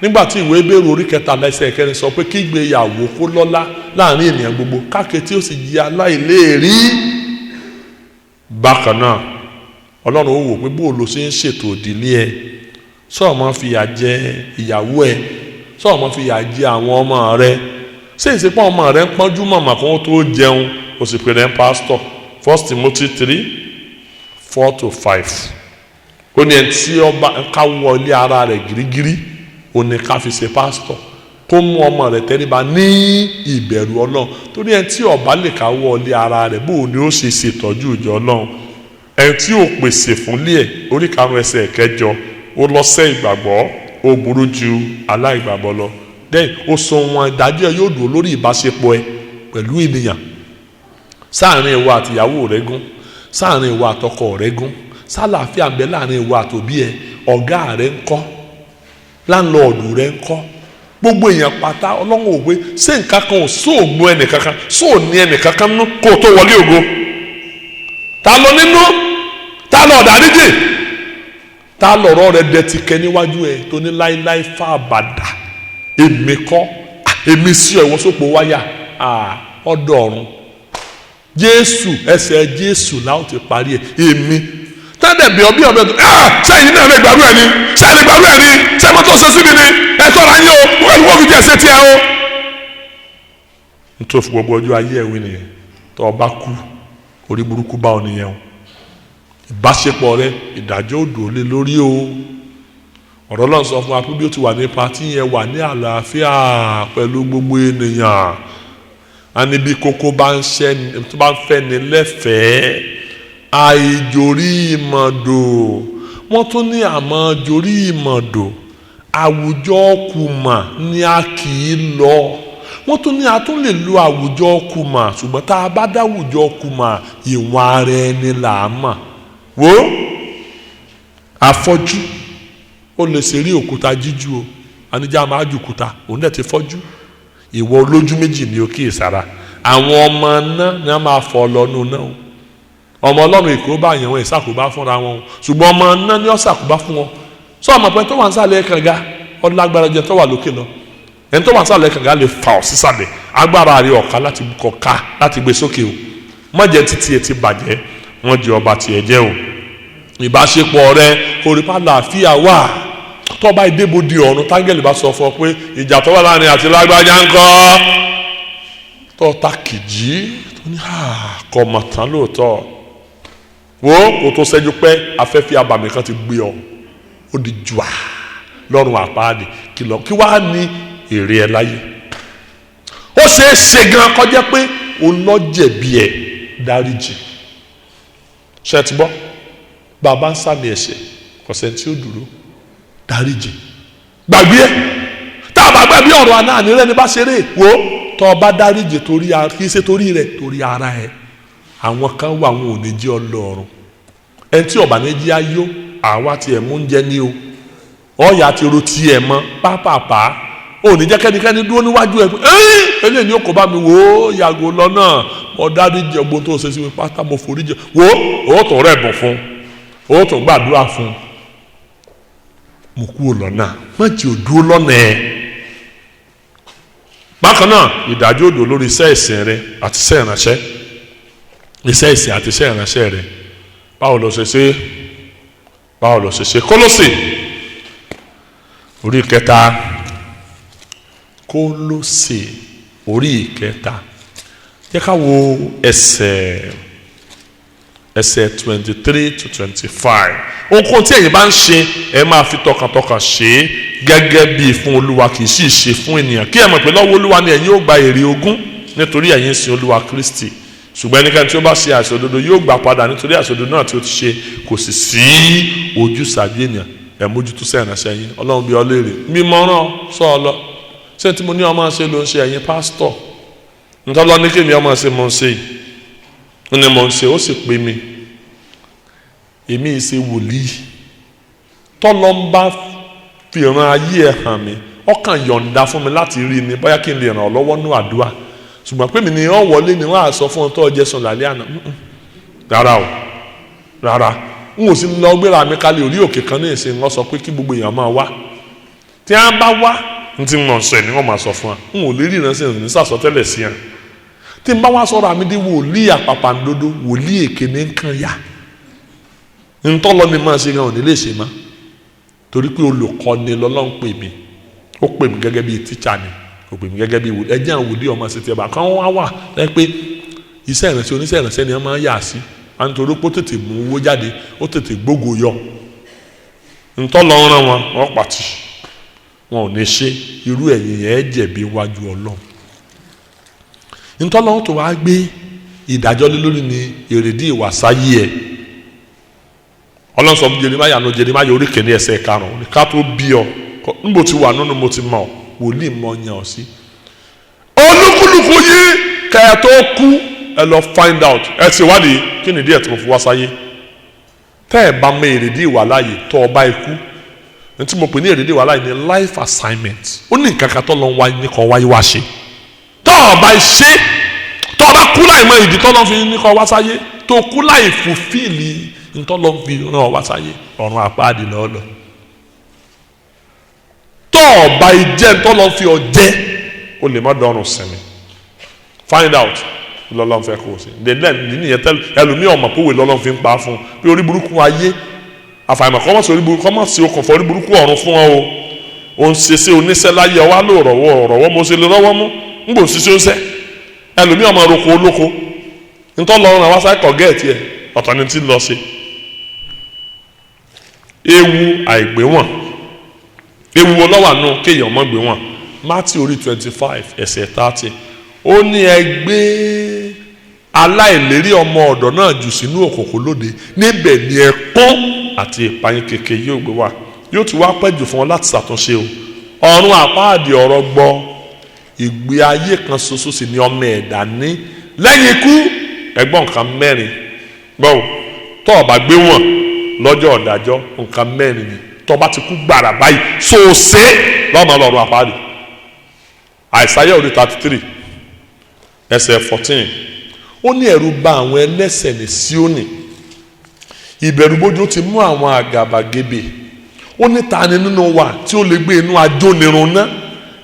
S1: Nígbà tí ìwé Hébérù orí 3 ẹsẹ̀ 4 sọ pé kí ìgbéyàwó kó lọ́lá láàrin ènìyàn gbogbo, káàkiri tí ó sì yí aláìléèrí. Bákan náà, Ọlọ́run ó wò pé bó o lo ṣe ń ṣètò ìdílé ẹ. Sọ̀rọ̀ máa fìyà jẹ ìyàwó ẹ, sọ̀rọ̀ máa fìyà jẹ àwọn ọmọ rẹ, ṣé ìsìnkú ọmọ rẹ ń pọ́njú mọ̀mọ́ kó tó jẹun, o sì pè rẹ ń pásítọ̀? First Timothy 3:4 to 5, ó ní ẹni tí ọba ká wọlé ara rẹ̀ gírígírí, ó ní ká fi ṣe pásítọ̀, kó mú ọmọ rẹ̀ tẹríba ní ìbẹ̀rù Ọlọ́run. Torí ẹni tí ọba lè ká wọlé ara rẹ̀, bó o ní ó ṣe ṣètọ́jú ìjọ Ọlọ́run? Ẹni tí ò pèsè fúnlé ẹ̀, orí 5 ẹsẹ̀ 8, ó lọ́sẹ̀ ìgbàgbọ́, ó burú ju aláìgbàgbọ́ lọ. Then òṣùwọ̀n ìdájọ́ ẹ yóò dúró lórí ìbáṣepọ̀ ẹ pẹ̀lú ènìyàn. Sáàrin ìwọ àtìyàwó rẹ gún, sáàrin ìwọ àtọkọ rẹ gún, sálàáfíà ń bẹ láàrin ìwọ àtòbí ẹ, ọ̀gá rẹ ńkọ́, landlord rẹ ńkọ́, gbogbo èèyàn pátá. Ọlọ́run ò pé ṣé nǹkan kan ò sóògùn ẹnìkankan, sóò ní ẹnìkankan nú kó o tó wọlé ògo. Ta ló nínú? Ta ló ọ̀dàríjì? Ta lọ̀rọ̀ rẹ dẹ ti kẹ níwájú ẹ tó ní láíláí fà àbàdà, èmi kọ́, èmi sí ọ, ìwọ sópo wáyà ọ̀dọ̀ ọ̀run. Jésù, ẹsẹ̀ Jésù láwọn ti parí ẹ. Èmi tẹ́lẹ̀ bí ọbí ọbẹ̀ tó ẹ sẹ́yìn náà lè gbàrú ẹ ni, sẹ́yìn lè gbàrú ẹ ni, sẹ́yìn mọ́tò ṣe síbi ni. Ẹ tọ́ra yín o, wọ́n fi jẹ́ ẹsẹ̀ tiẹ̀ o. Nítorí fún gbogbo ọjọ́ ayé ẹ̀wí nìyẹn. Tó o bá kú, orí burúkú bá ọ nìyẹn o. Ìbáṣepọ̀ rẹ, ìdájọ́ òdò lé lórí o. Ọ̀rọ̀ Ọlọ́run sọ fún wa pé bí ó ti wà ní patí yẹn, wà ní àlàáfíà pẹ̀lú gbogbo ènìyàn. A ní bí kókó bá ń ṣẹ́ tó bá ń fẹ́ ni lẹ́fẹ̀ẹ́, àìjòrí ìmọ̀dò. Wọ́n tún ní àmọ́ jorí ìmọ̀dò, àwùjọ kùmà ni a kì í lọ. Wọ́n tún ní a tún lè lo àwùjọ kùmà, ṣùgbọ́n tá a bá dáwùjọ kùmà, ìwọ̀n ara ẹni là á mọ̀. Wo afọ́jú, ó lè ṣe rí òkúta jíjú o, anijá máa ju òkúta, òun dẹ̀ ti fọ́jú. Ìwọ olójú méjì ni o, kíyèsára. Àwọn ọmọ náà ni wọ́n máa fọ́ lọ́nu náà o. Ọmọ Ọlọ́run èkó bá yẹn, wọn ìsàkóbá fúnra wọn o, ṣùgbọ́n ọmọ náà ni ó ṣàkóbá fún wọn. Sọ ọmọ pé tó wà ń sàlẹ̀ kànga ọlágbára jẹ tó wà lókè lọ. Ẹni tó wà ń sàlẹ̀ kànga lè fà ọ́ sísàlẹ̀, agbára rẹ̀ ọ̀ka láti kọ̀ka láti gbé sókè o. Má jẹ́ títí ẹ ti bàjẹ́, wọ́n jẹ́ ọba tiẹ̀ jẹ́ o. Ìbáṣepọ̀ rẹ kò rí pàlà àfíà wà. Tó bá ìdébòdì ọ̀run, tángẹ̀lì bá sọ fún ọ pé ìjà tó wà láàrin àti lágbájá ń kọ́, tó ta kìjì tó ní kọ̀ mọ̀ tán lóòótọ́. Wo kò tó ṣẹ́jú pẹ́, afẹ́fẹ́ abàmì kan ti gbé ọ, ó di jùà lọ́rùn àpáàdì. Kìlọ̀ kí wàá ní èrè ẹ láyé. Ó ṣeé ṣe gan kọjá pé òun lọ jẹ̀bi ẹ̀, dáríjì. Ṣe ti gbọ́? Bàbá ń sàmì ẹ̀ṣẹ̀, kọ̀sẹ̀ tí ó dúró, dáríjì, gbàgbé ẹ̀. Tá a bá gbàgbé ọ̀rọ̀ àná àní rẹ̀ ní bá ṣeré. Wo tọ́ ọ bá dáríjì torí kì í ṣe torí rẹ̀, torí ara ẹ̀. Àwọn kan wà, wọn ò ní jẹ́ ọlọ́run. Ẹni tí ọ̀bà ní jẹ́ ayó, àwa tiẹ̀ mú ń jẹ ní o. Ọ̀yà ti ro tiẹ̀ mọ́ pápápá. Ò ní jẹ́ kẹ́nikẹ́ni dúró níwájú ẹ̀ pé ẹ́ẹ́ eléyìí ni ó kó bá mi. Wò ó, yàgò lọ́nà. Mo dáríjì ọgbọ́n tó ṣe sí mi pátá, mo forí jẹ. Wò ó, ó tún rẹ̀ bọ̀ fún, ó tún gbàdúrà fún. Mo kúrò lọ́nà, má jẹ́ òdúró lọ́nà ẹ̀. Bákan náà, ìdájọ́ òdò lórí iṣẹ́ ìsìn rẹ àti iṣẹ́ ìránṣẹ́, iṣẹ́ ìsìn àti iṣẹ́ ìránṣẹ́ rẹ. Báwo ló ṣe ṣe? Báwo ló ṣe ṣe? Kólósè orí kẹta, Kólósè orí kẹta, jẹ́ ká wo ẹsẹ̀ 23 to 25. Ohunkóhun tí ẹ̀yin bá ń ṣe, ẹ máa fi tọkàntọkàn ṣe é gẹ́gẹ́ bíi fún Olúwa, kì í sì ṣe fún ènìyàn, kí ẹ mọ̀ pé lọ́wọ́ Olúwa ni ẹ̀yin ó gba èrè ogún, nítorí ẹ̀yin ń sin Olúwa Kristi. Ṣùgbọ́n ẹnikẹ́ni tí ó bá ṣe àìṣòdodo yóò gbà padà nítorí àìṣòdodo náà tí ó ti ṣe. Kò sì sí ojúsàájú ènìyàn. Ẹ mójútó sẹ́yìn yín. Ọlọ́run bí ọ léèrè mímọ́ràn sọ ọ lọ. Ṣé tí mo ní ọmọ ṣe ló ń ṣe? Ẹ̀yin pásítọ̀, ntọ́lọ́ ní kémi ọmọ ṣe, mo ń ṣe yìí ni mo ń ṣe. Ó sì pè mí, èmi ṣe wòlíì. Tọ́lọ́ ń bá fi ìran ayé ẹ̀ hàn mí, ọkàn yọ̀ǹda fún mi láti rí ni, bóyá kí n lè ràn ọ́ lọ́wọ́ nú àdúrà. Ṣùgbọ́n pé mi ni wọ́n wọlé ni wọ́n á sọ fún ọ tó ọjẹ́ sùn lálẹ́ àná, rárá o, rárá. N ò sì lọ gbéra mi kalẹ̀ orí òkè kan ní ìsìn, wọ́n sọ pé kí gbogbo èèyàn máa wá. Tí wọ́n bá wá, n ti mọ̀ sọ ẹ̀ ni wọ́n máa sọ fún wa. N ò lè rí ìránṣẹ́ ní sàsọtẹ́lẹ̀ sí ẹ̀. Tí n bá wá sọ̀rọ̀ àmì dé wòlíì àpàpàǹdodo, wòlíì èké ní nǹkan yá. Ntọ́lọ́ ni máa ṣe gan, ò ní lè ṣe mọ́, torí pé olùkọ́ni lọ́lọ́run pè mí. Ó pè mí gẹ́gẹ́ bíi tíṣà ni, kò pè mí gẹ́gẹ́ bíi wòlíì. Ẹjẹ́ àwọn wòlíì ọmọ ṣe tiẹ̀ bá kàn wá wà lẹ́yìn pé iṣẹ́ ìránṣẹ́, oníṣẹ́ ìránṣẹ́ ni wọ́n máa ń yà sí, à ń torí pé ó tètè mú owó jáde, ó tètè gbógo yọ. Ntọ́lọ́ rán wọn, wọ́n pàtì, wọn ò ní ṣe. Irú ẹ̀yìn yẹn jẹ̀bi wájú Ọlọ́run. Ntọ́lọ́run tó wá gbé ìdájọ́ lé lórí ni èrèdí ìwà sáyé ẹ̀. Ọlọ́run sọ fún Jeremáyà nù Jeremáyà orí 1 ẹsẹ̀ 5, ká tó bí ọ níbo ti wà nínú mo ti mọ̀ wòlíì mọ̀ yàn ọ́ sí. Olúkúlùkù yìí, kẹ́ ẹ tó kú, ẹ lọ find out, ẹ sì wádìí kí ni díẹ̀ tí mo fi wá sáyé. Tẹ́ ẹ bá mọ èrèdí ìwà láàyè tó ọba ikú, ní tí mo pè ní èrèdí ìwà láàyè ní life assignment. Ó ní nǹkan kan tó lọ wáyé ní kan wáyé wá ṣe. Tó ọba ṣe, tó ọba kú láì mọ ìdí tó lọ fi ní kọ́ wá sáyé, tó kú láì fulfill ntọ́ lọ fi ràn ọ́ wá sáyé, ọ̀run àpáàdì lọ́ọ́lọ́. Tó ọba ìjẹ́ ntọ́ lọ fi ọ jẹ́, o lè má dọ́rùn sinmi. Find out lọ́lọ́run fẹ́ kó o ṣe. Dẹ́dẹ́ nìyẹn tẹ́lẹ̀, ẹlòmíì ọmọ kówé lọ́lọ́run fi ń pa fún un bí orí burúkú ayé. Àfàìmọ̀ kọ́ mọ̀ sí orí burúkú, kọ́ mọ̀ sí okùnfà orí burúkú ọ̀run fún ọ o. Ò ń ṣe sí oníṣẹ́ láyé, ọwá ló rọ̀wọ́ rọ̀wọ́, mo ṣe lè rọ́wọ́ mú ń gbò ṣiṣẹ́ ó ṣẹ́. Ẹlòmíì ọmọ roko olóko, ntọ́ lọ́run àwọn aṣáìkọ̀ gẹ́ẹ̀tì ẹ̀, ọ̀tọ̀ ni ti lọ ṣe. Ewu àìgbéwọ̀n, ewu ọlọ́wà nù kéèyàn mọ́ gbéwọ̀n. Matthew orí 25 ẹsẹ̀ 30, ó ní ẹ gbé aláìlérí ọmọ ọ̀dọ̀ náà jù sínú òkùnkùn lóde, níbẹ̀ ni ẹkún àti ìpayín keke yóò gbé wá. Yóò ti wá pẹ́ jù fún ọ láti ṣàtúnṣe o. Ọ̀run àpáàdì ọ̀rọ̀ gbọ́. Ìgbé ayé kan ṣoṣo sì ni ọmọ ẹ̀dá ní lẹ́yìn ikú. Ẹgbọ́n, nǹkan mẹ́rin gbọ́ tó o bá gbé wọn lọ́jọ́ ọ̀dájọ́, nǹkan mẹ́rin ni. Tó o bá ti kú gbàrà báyìí, sòsè lọ́mọ lọ́run àpáàdì. Àìsáyà orí 33 ẹsẹ̀ 14, ó ní ẹ̀rù bà àwọn ẹlẹ́ṣẹ̀ ní Síónì, ìbẹ̀rùbojo ti mú àwọn àgàbàgebè. Ó ní ta ni nínú wa tí ó lè gbé inú ajónirun ná?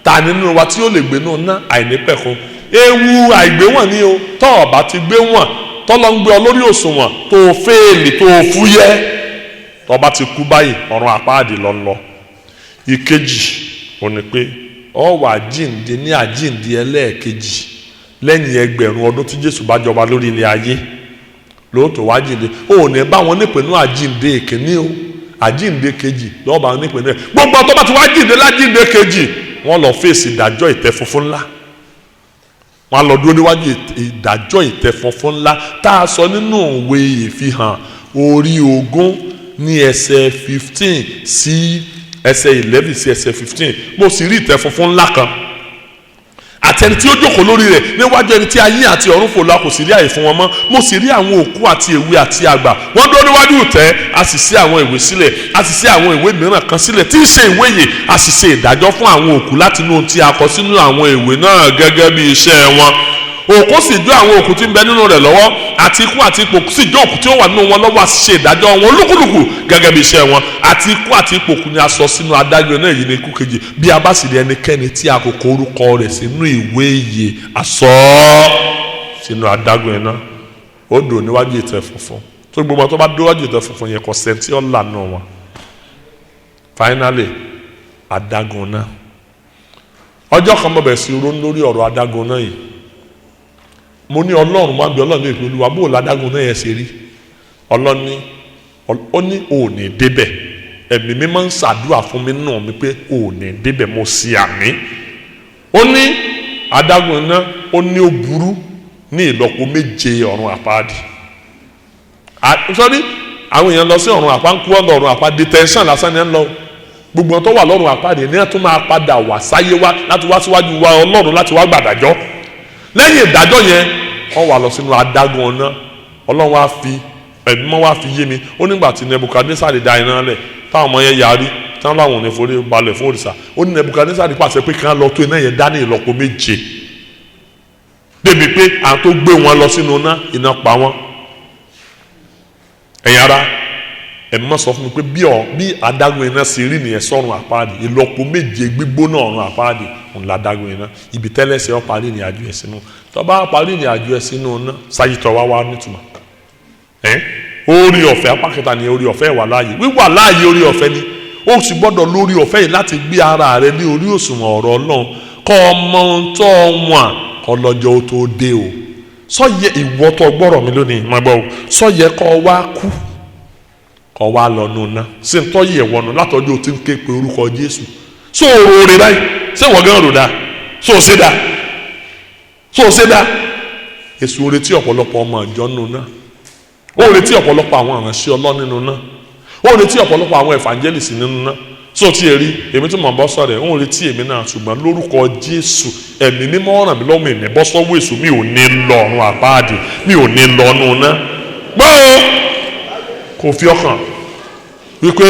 S1: Ta ni nínú wa tí ó lè gbé inú ná àìnípẹ̀kun? Ewu àìgbéwọ̀n ni o. Tọ́ ọ bá ti gbé wọ̀n, tọ́lọ́ ń gbé ọ lórí òṣùwọ̀n, tó o fail, tó o fúyẹ́. Tó bá ti kú báyìí, ọ̀run àpáàdì lọ lọ. Ìkejì ò ní pé ọ wà jíǹde ní àjíǹde ẹlẹ́ẹ̀kejì lẹ́yìn 1000 ọdún tí Jésù bá jọba lórí ilẹ̀ ayé lóòótọ́ wá jíǹde. Ó ní bá wọn nípìnú àjíǹde ìkíní o, àjíǹde kejì lọ́wọ́ bá wọn nípìnú ẹ̀. Gbogbo ọtọ́ bá ti wá jíǹde lájíǹde kejì, wọ́n lọ fèsì ìdájọ́ ìtẹ́ funfun ńlá. Wọ́n lọ dúró níwájú ìdájọ́ ìtẹ́ funfun ńlá tá a sọ nínú òwe ìfihàn orí 20 ní ẹsẹ̀ 15 sí ẹsẹ̀ 11 sí ẹsẹ̀ 15. Mo sì rí ìtẹ́ funfun ńlá kan àti ẹni tí ó jókòó lórí rẹ̀, níwájú ẹni tí ayé àti ọ̀run fò lọ, kò sì rí àyè fún wọn mọ́. Mo sì rí àwọn òkú àti èwe àti àgbà, wọ́n dúró níwájú ìtẹ́, a sì ṣí àwọn ìwé sílẹ̀, a sì ṣí àwọn ìwé mìíràn kan sílẹ̀ tí í ṣe ìwé yìí, a sì ṣe ìdájọ́ fún àwọn òkú láti inú ohun tí a kọ sínú àwọn ìwé náà gẹ́gẹ́ bí iṣẹ́ wọn. Òkú sì jó àwọn òkú tí ń bẹ nínú rẹ̀ lọ́wọ́, àti ikú àti ipò sì jó òkú tí ó wà nínú wọn lọ́wọ́, a sì ṣe ìdájọ́ wọn olúkúlùkù gẹ́gẹ́ bí iṣẹ́ wọn. Àti ikú àti ipò kù ni a sọ sínú adájọ́ náà, èyí ni ikú kejì. Bí a bá sì rí ẹnikẹ́ni tí a kò kọ orúkọ rẹ̀ sínú ìwé ìyè, a sọ ọ́ sínú adágún iná. Ó dùn níwájú ìtẹ́ funfun tó gbogbo tó bá dúwájú ìtẹ́ funfun yẹn, kò sẹ́ńtì ọ̀làna wọn. Finally, adágún náà. Ọjọ́ kan mo bẹ̀rẹ̀ sí ronú lórí ọ̀rọ̀ adágún náà yìí. Mo ní Ọlọ́run, máa ń bí Ọlọ́run ní ìpínlẹ̀ Olúwa, bó o ládágún náà yẹn ṣe rí? Ọlọ́run ní ó ní òní débẹ̀. Ẹ̀mí mi máa ń ṣàdúrà fún mi nù mí pé òní débẹ̀. Mo ṣe àmì. Ó ní adágún náà, ó ní ó burú ní ìlọ́po 7 ọ̀run àpáàdì. Sọ́rí, àwọn èèyàn lọ sí ọ̀run àpá ń kú ọ̀nà ọ̀run àpá, detention lásán ni ẹ̀ ń lọ. Gbogbo tó wà lọ́run àpáàdì ní ẹ̀ tún máa padà wá sáyé wá láti wá síwájú wa Ọlọ́run láti wá gbàdájọ́. Lẹ́yìn ìdájọ́ yẹn, wọ́n wà lọ sínú adágún ọ̀nà. Ọlọ́run wá fi ẹ̀mí mọ́ wá fi yé mi. Ó nígbà tí Nebukadnesari dá iná lẹ̀, táwọn ọmọ yẹn yarí táwọn làwọn ò ní forí balẹ̀ fún òrìṣà, ó ní Nebukadnesari pàṣẹ pé kí wọ́n lọ tó iná yẹn dá ní ìlọ́po 7, débi pé àwọn tó gbé wọn lọ sínú iná, iná pa wọn. Ẹ̀yin ara, ẹ̀mí mọ́ sọ fún mi pé bí adágún iná ṣe rí nìyẹn sọ́run àpáàdì. Ìlọ́po 7 gbígbóná ọ̀run àpáàdì òun ládágún iná. Ibi tẹ́lẹ̀sẹ̀ ọ́ parí ìrìn àjò ẹ̀ sínú. Tó bá parí ìrìn àjò ẹ̀ sínú iná, sáyìtọ̀ wá wá nítumọ̀. Orí ọ̀fẹ́ apá kẹta ni orí ọ̀fẹ́ wà láàyè. Wíwà láàyè orí ọ̀fẹ́ ni. Ó sì gbọ́dọ̀ lórí ọ̀fẹ́ yìí láti gbé ara rẹ ní orí òṣùwọ̀n ọ̀rọ̀ Ọlọ́run, kọ́ ọmọ ohun tó wọ̀n kọ́ lọ́jọ́ tó dé o. Sọ́yẹ ìwọ tó gbọ́rọ̀ mi lónìí, má gbọ́ o. Sọ́yẹ kọ́ wá kú, kọ́ wá lọ nù ná sí ń tọ́yẹ̀ ẹ̀wọ̀nù látọjú tí ń ké pe orúkọ Jésù. Sọ òrò rẹ báyìí, ṣé wọ́n gán rò dáa? Sọ ṣe dáa? Sọ ṣe dáa? Èso retí ọ̀pọ̀lọpọ̀ ọmọ ìjọ nù ná. Ó retí ọ̀pọ̀lọpọ̀ àwọn ìránṣẹ́ Ọlọ́run nínú ná. Ó retí ọ̀pọ̀lọpọ̀ àwọn evangelist nínú ná. So tí ẹ rí èmi tí mò ń bọ́ sọ̀rọ̀ ẹ̀ ń retí èmi náà, ṣùgbọ́n lórúkọ Jésù, ẹ̀mí mímọ́ ràn mí lọ́wọ́, mi ní bọ́ sọ́wọ́ èso, mi ò ní lọ ọ̀run àpáàdì, mi ò ní lọ nù ná. Gbọ́ kò fi ọkàn wípé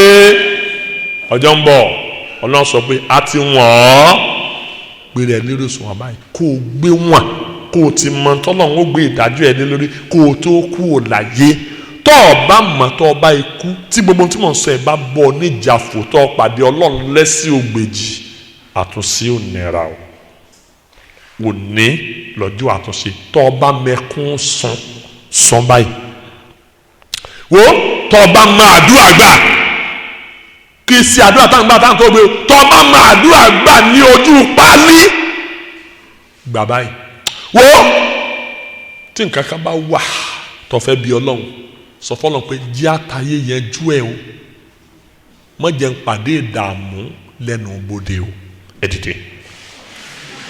S1: ọjọ́ ń bọ̀. Ọlọ́run sọ pé a ti wọ̀n ọ́, gbé rẹ̀ lérò sùn wọn báyìí, kó o gbé wọn, kó o ti mọ tọ́lọ́run ó gbé ìdájọ́ ẹ̀ lé lórí kó o tó kú ò láyé. Tọ́ ọ bá mọ̀, tọ́ ọ bá ikú tí gbogbo tí mò ń sọ ẹ̀ bá bọ̀ níjàfò, tọ́ ọ pàdé Ọlọ́run lẹ́sìn ògbèjì, àtúnṣe ò nira o. Òní lọ́jọ́ àtúnṣe. Tọ́ ọ bá mẹ́kún sùn sùn báyìí, wo tọ́ ọ bá máa àdúrà gbà, kì í ṣe àdúrà táwọn gbà táwọn tó gbé o. Tọ́ ọ bá máa àdúrà gbà ní ojú pálí gbà báyìí, wo tí nǹkan kan bá wà tó fẹ́ bí Ọlọ́run sọ fọlọ́n pé jí àtàyè yẹn jú ẹ o, má jẹ́ n pàdé ìdààmú lẹ́nu bodè o. Ẹ dìde.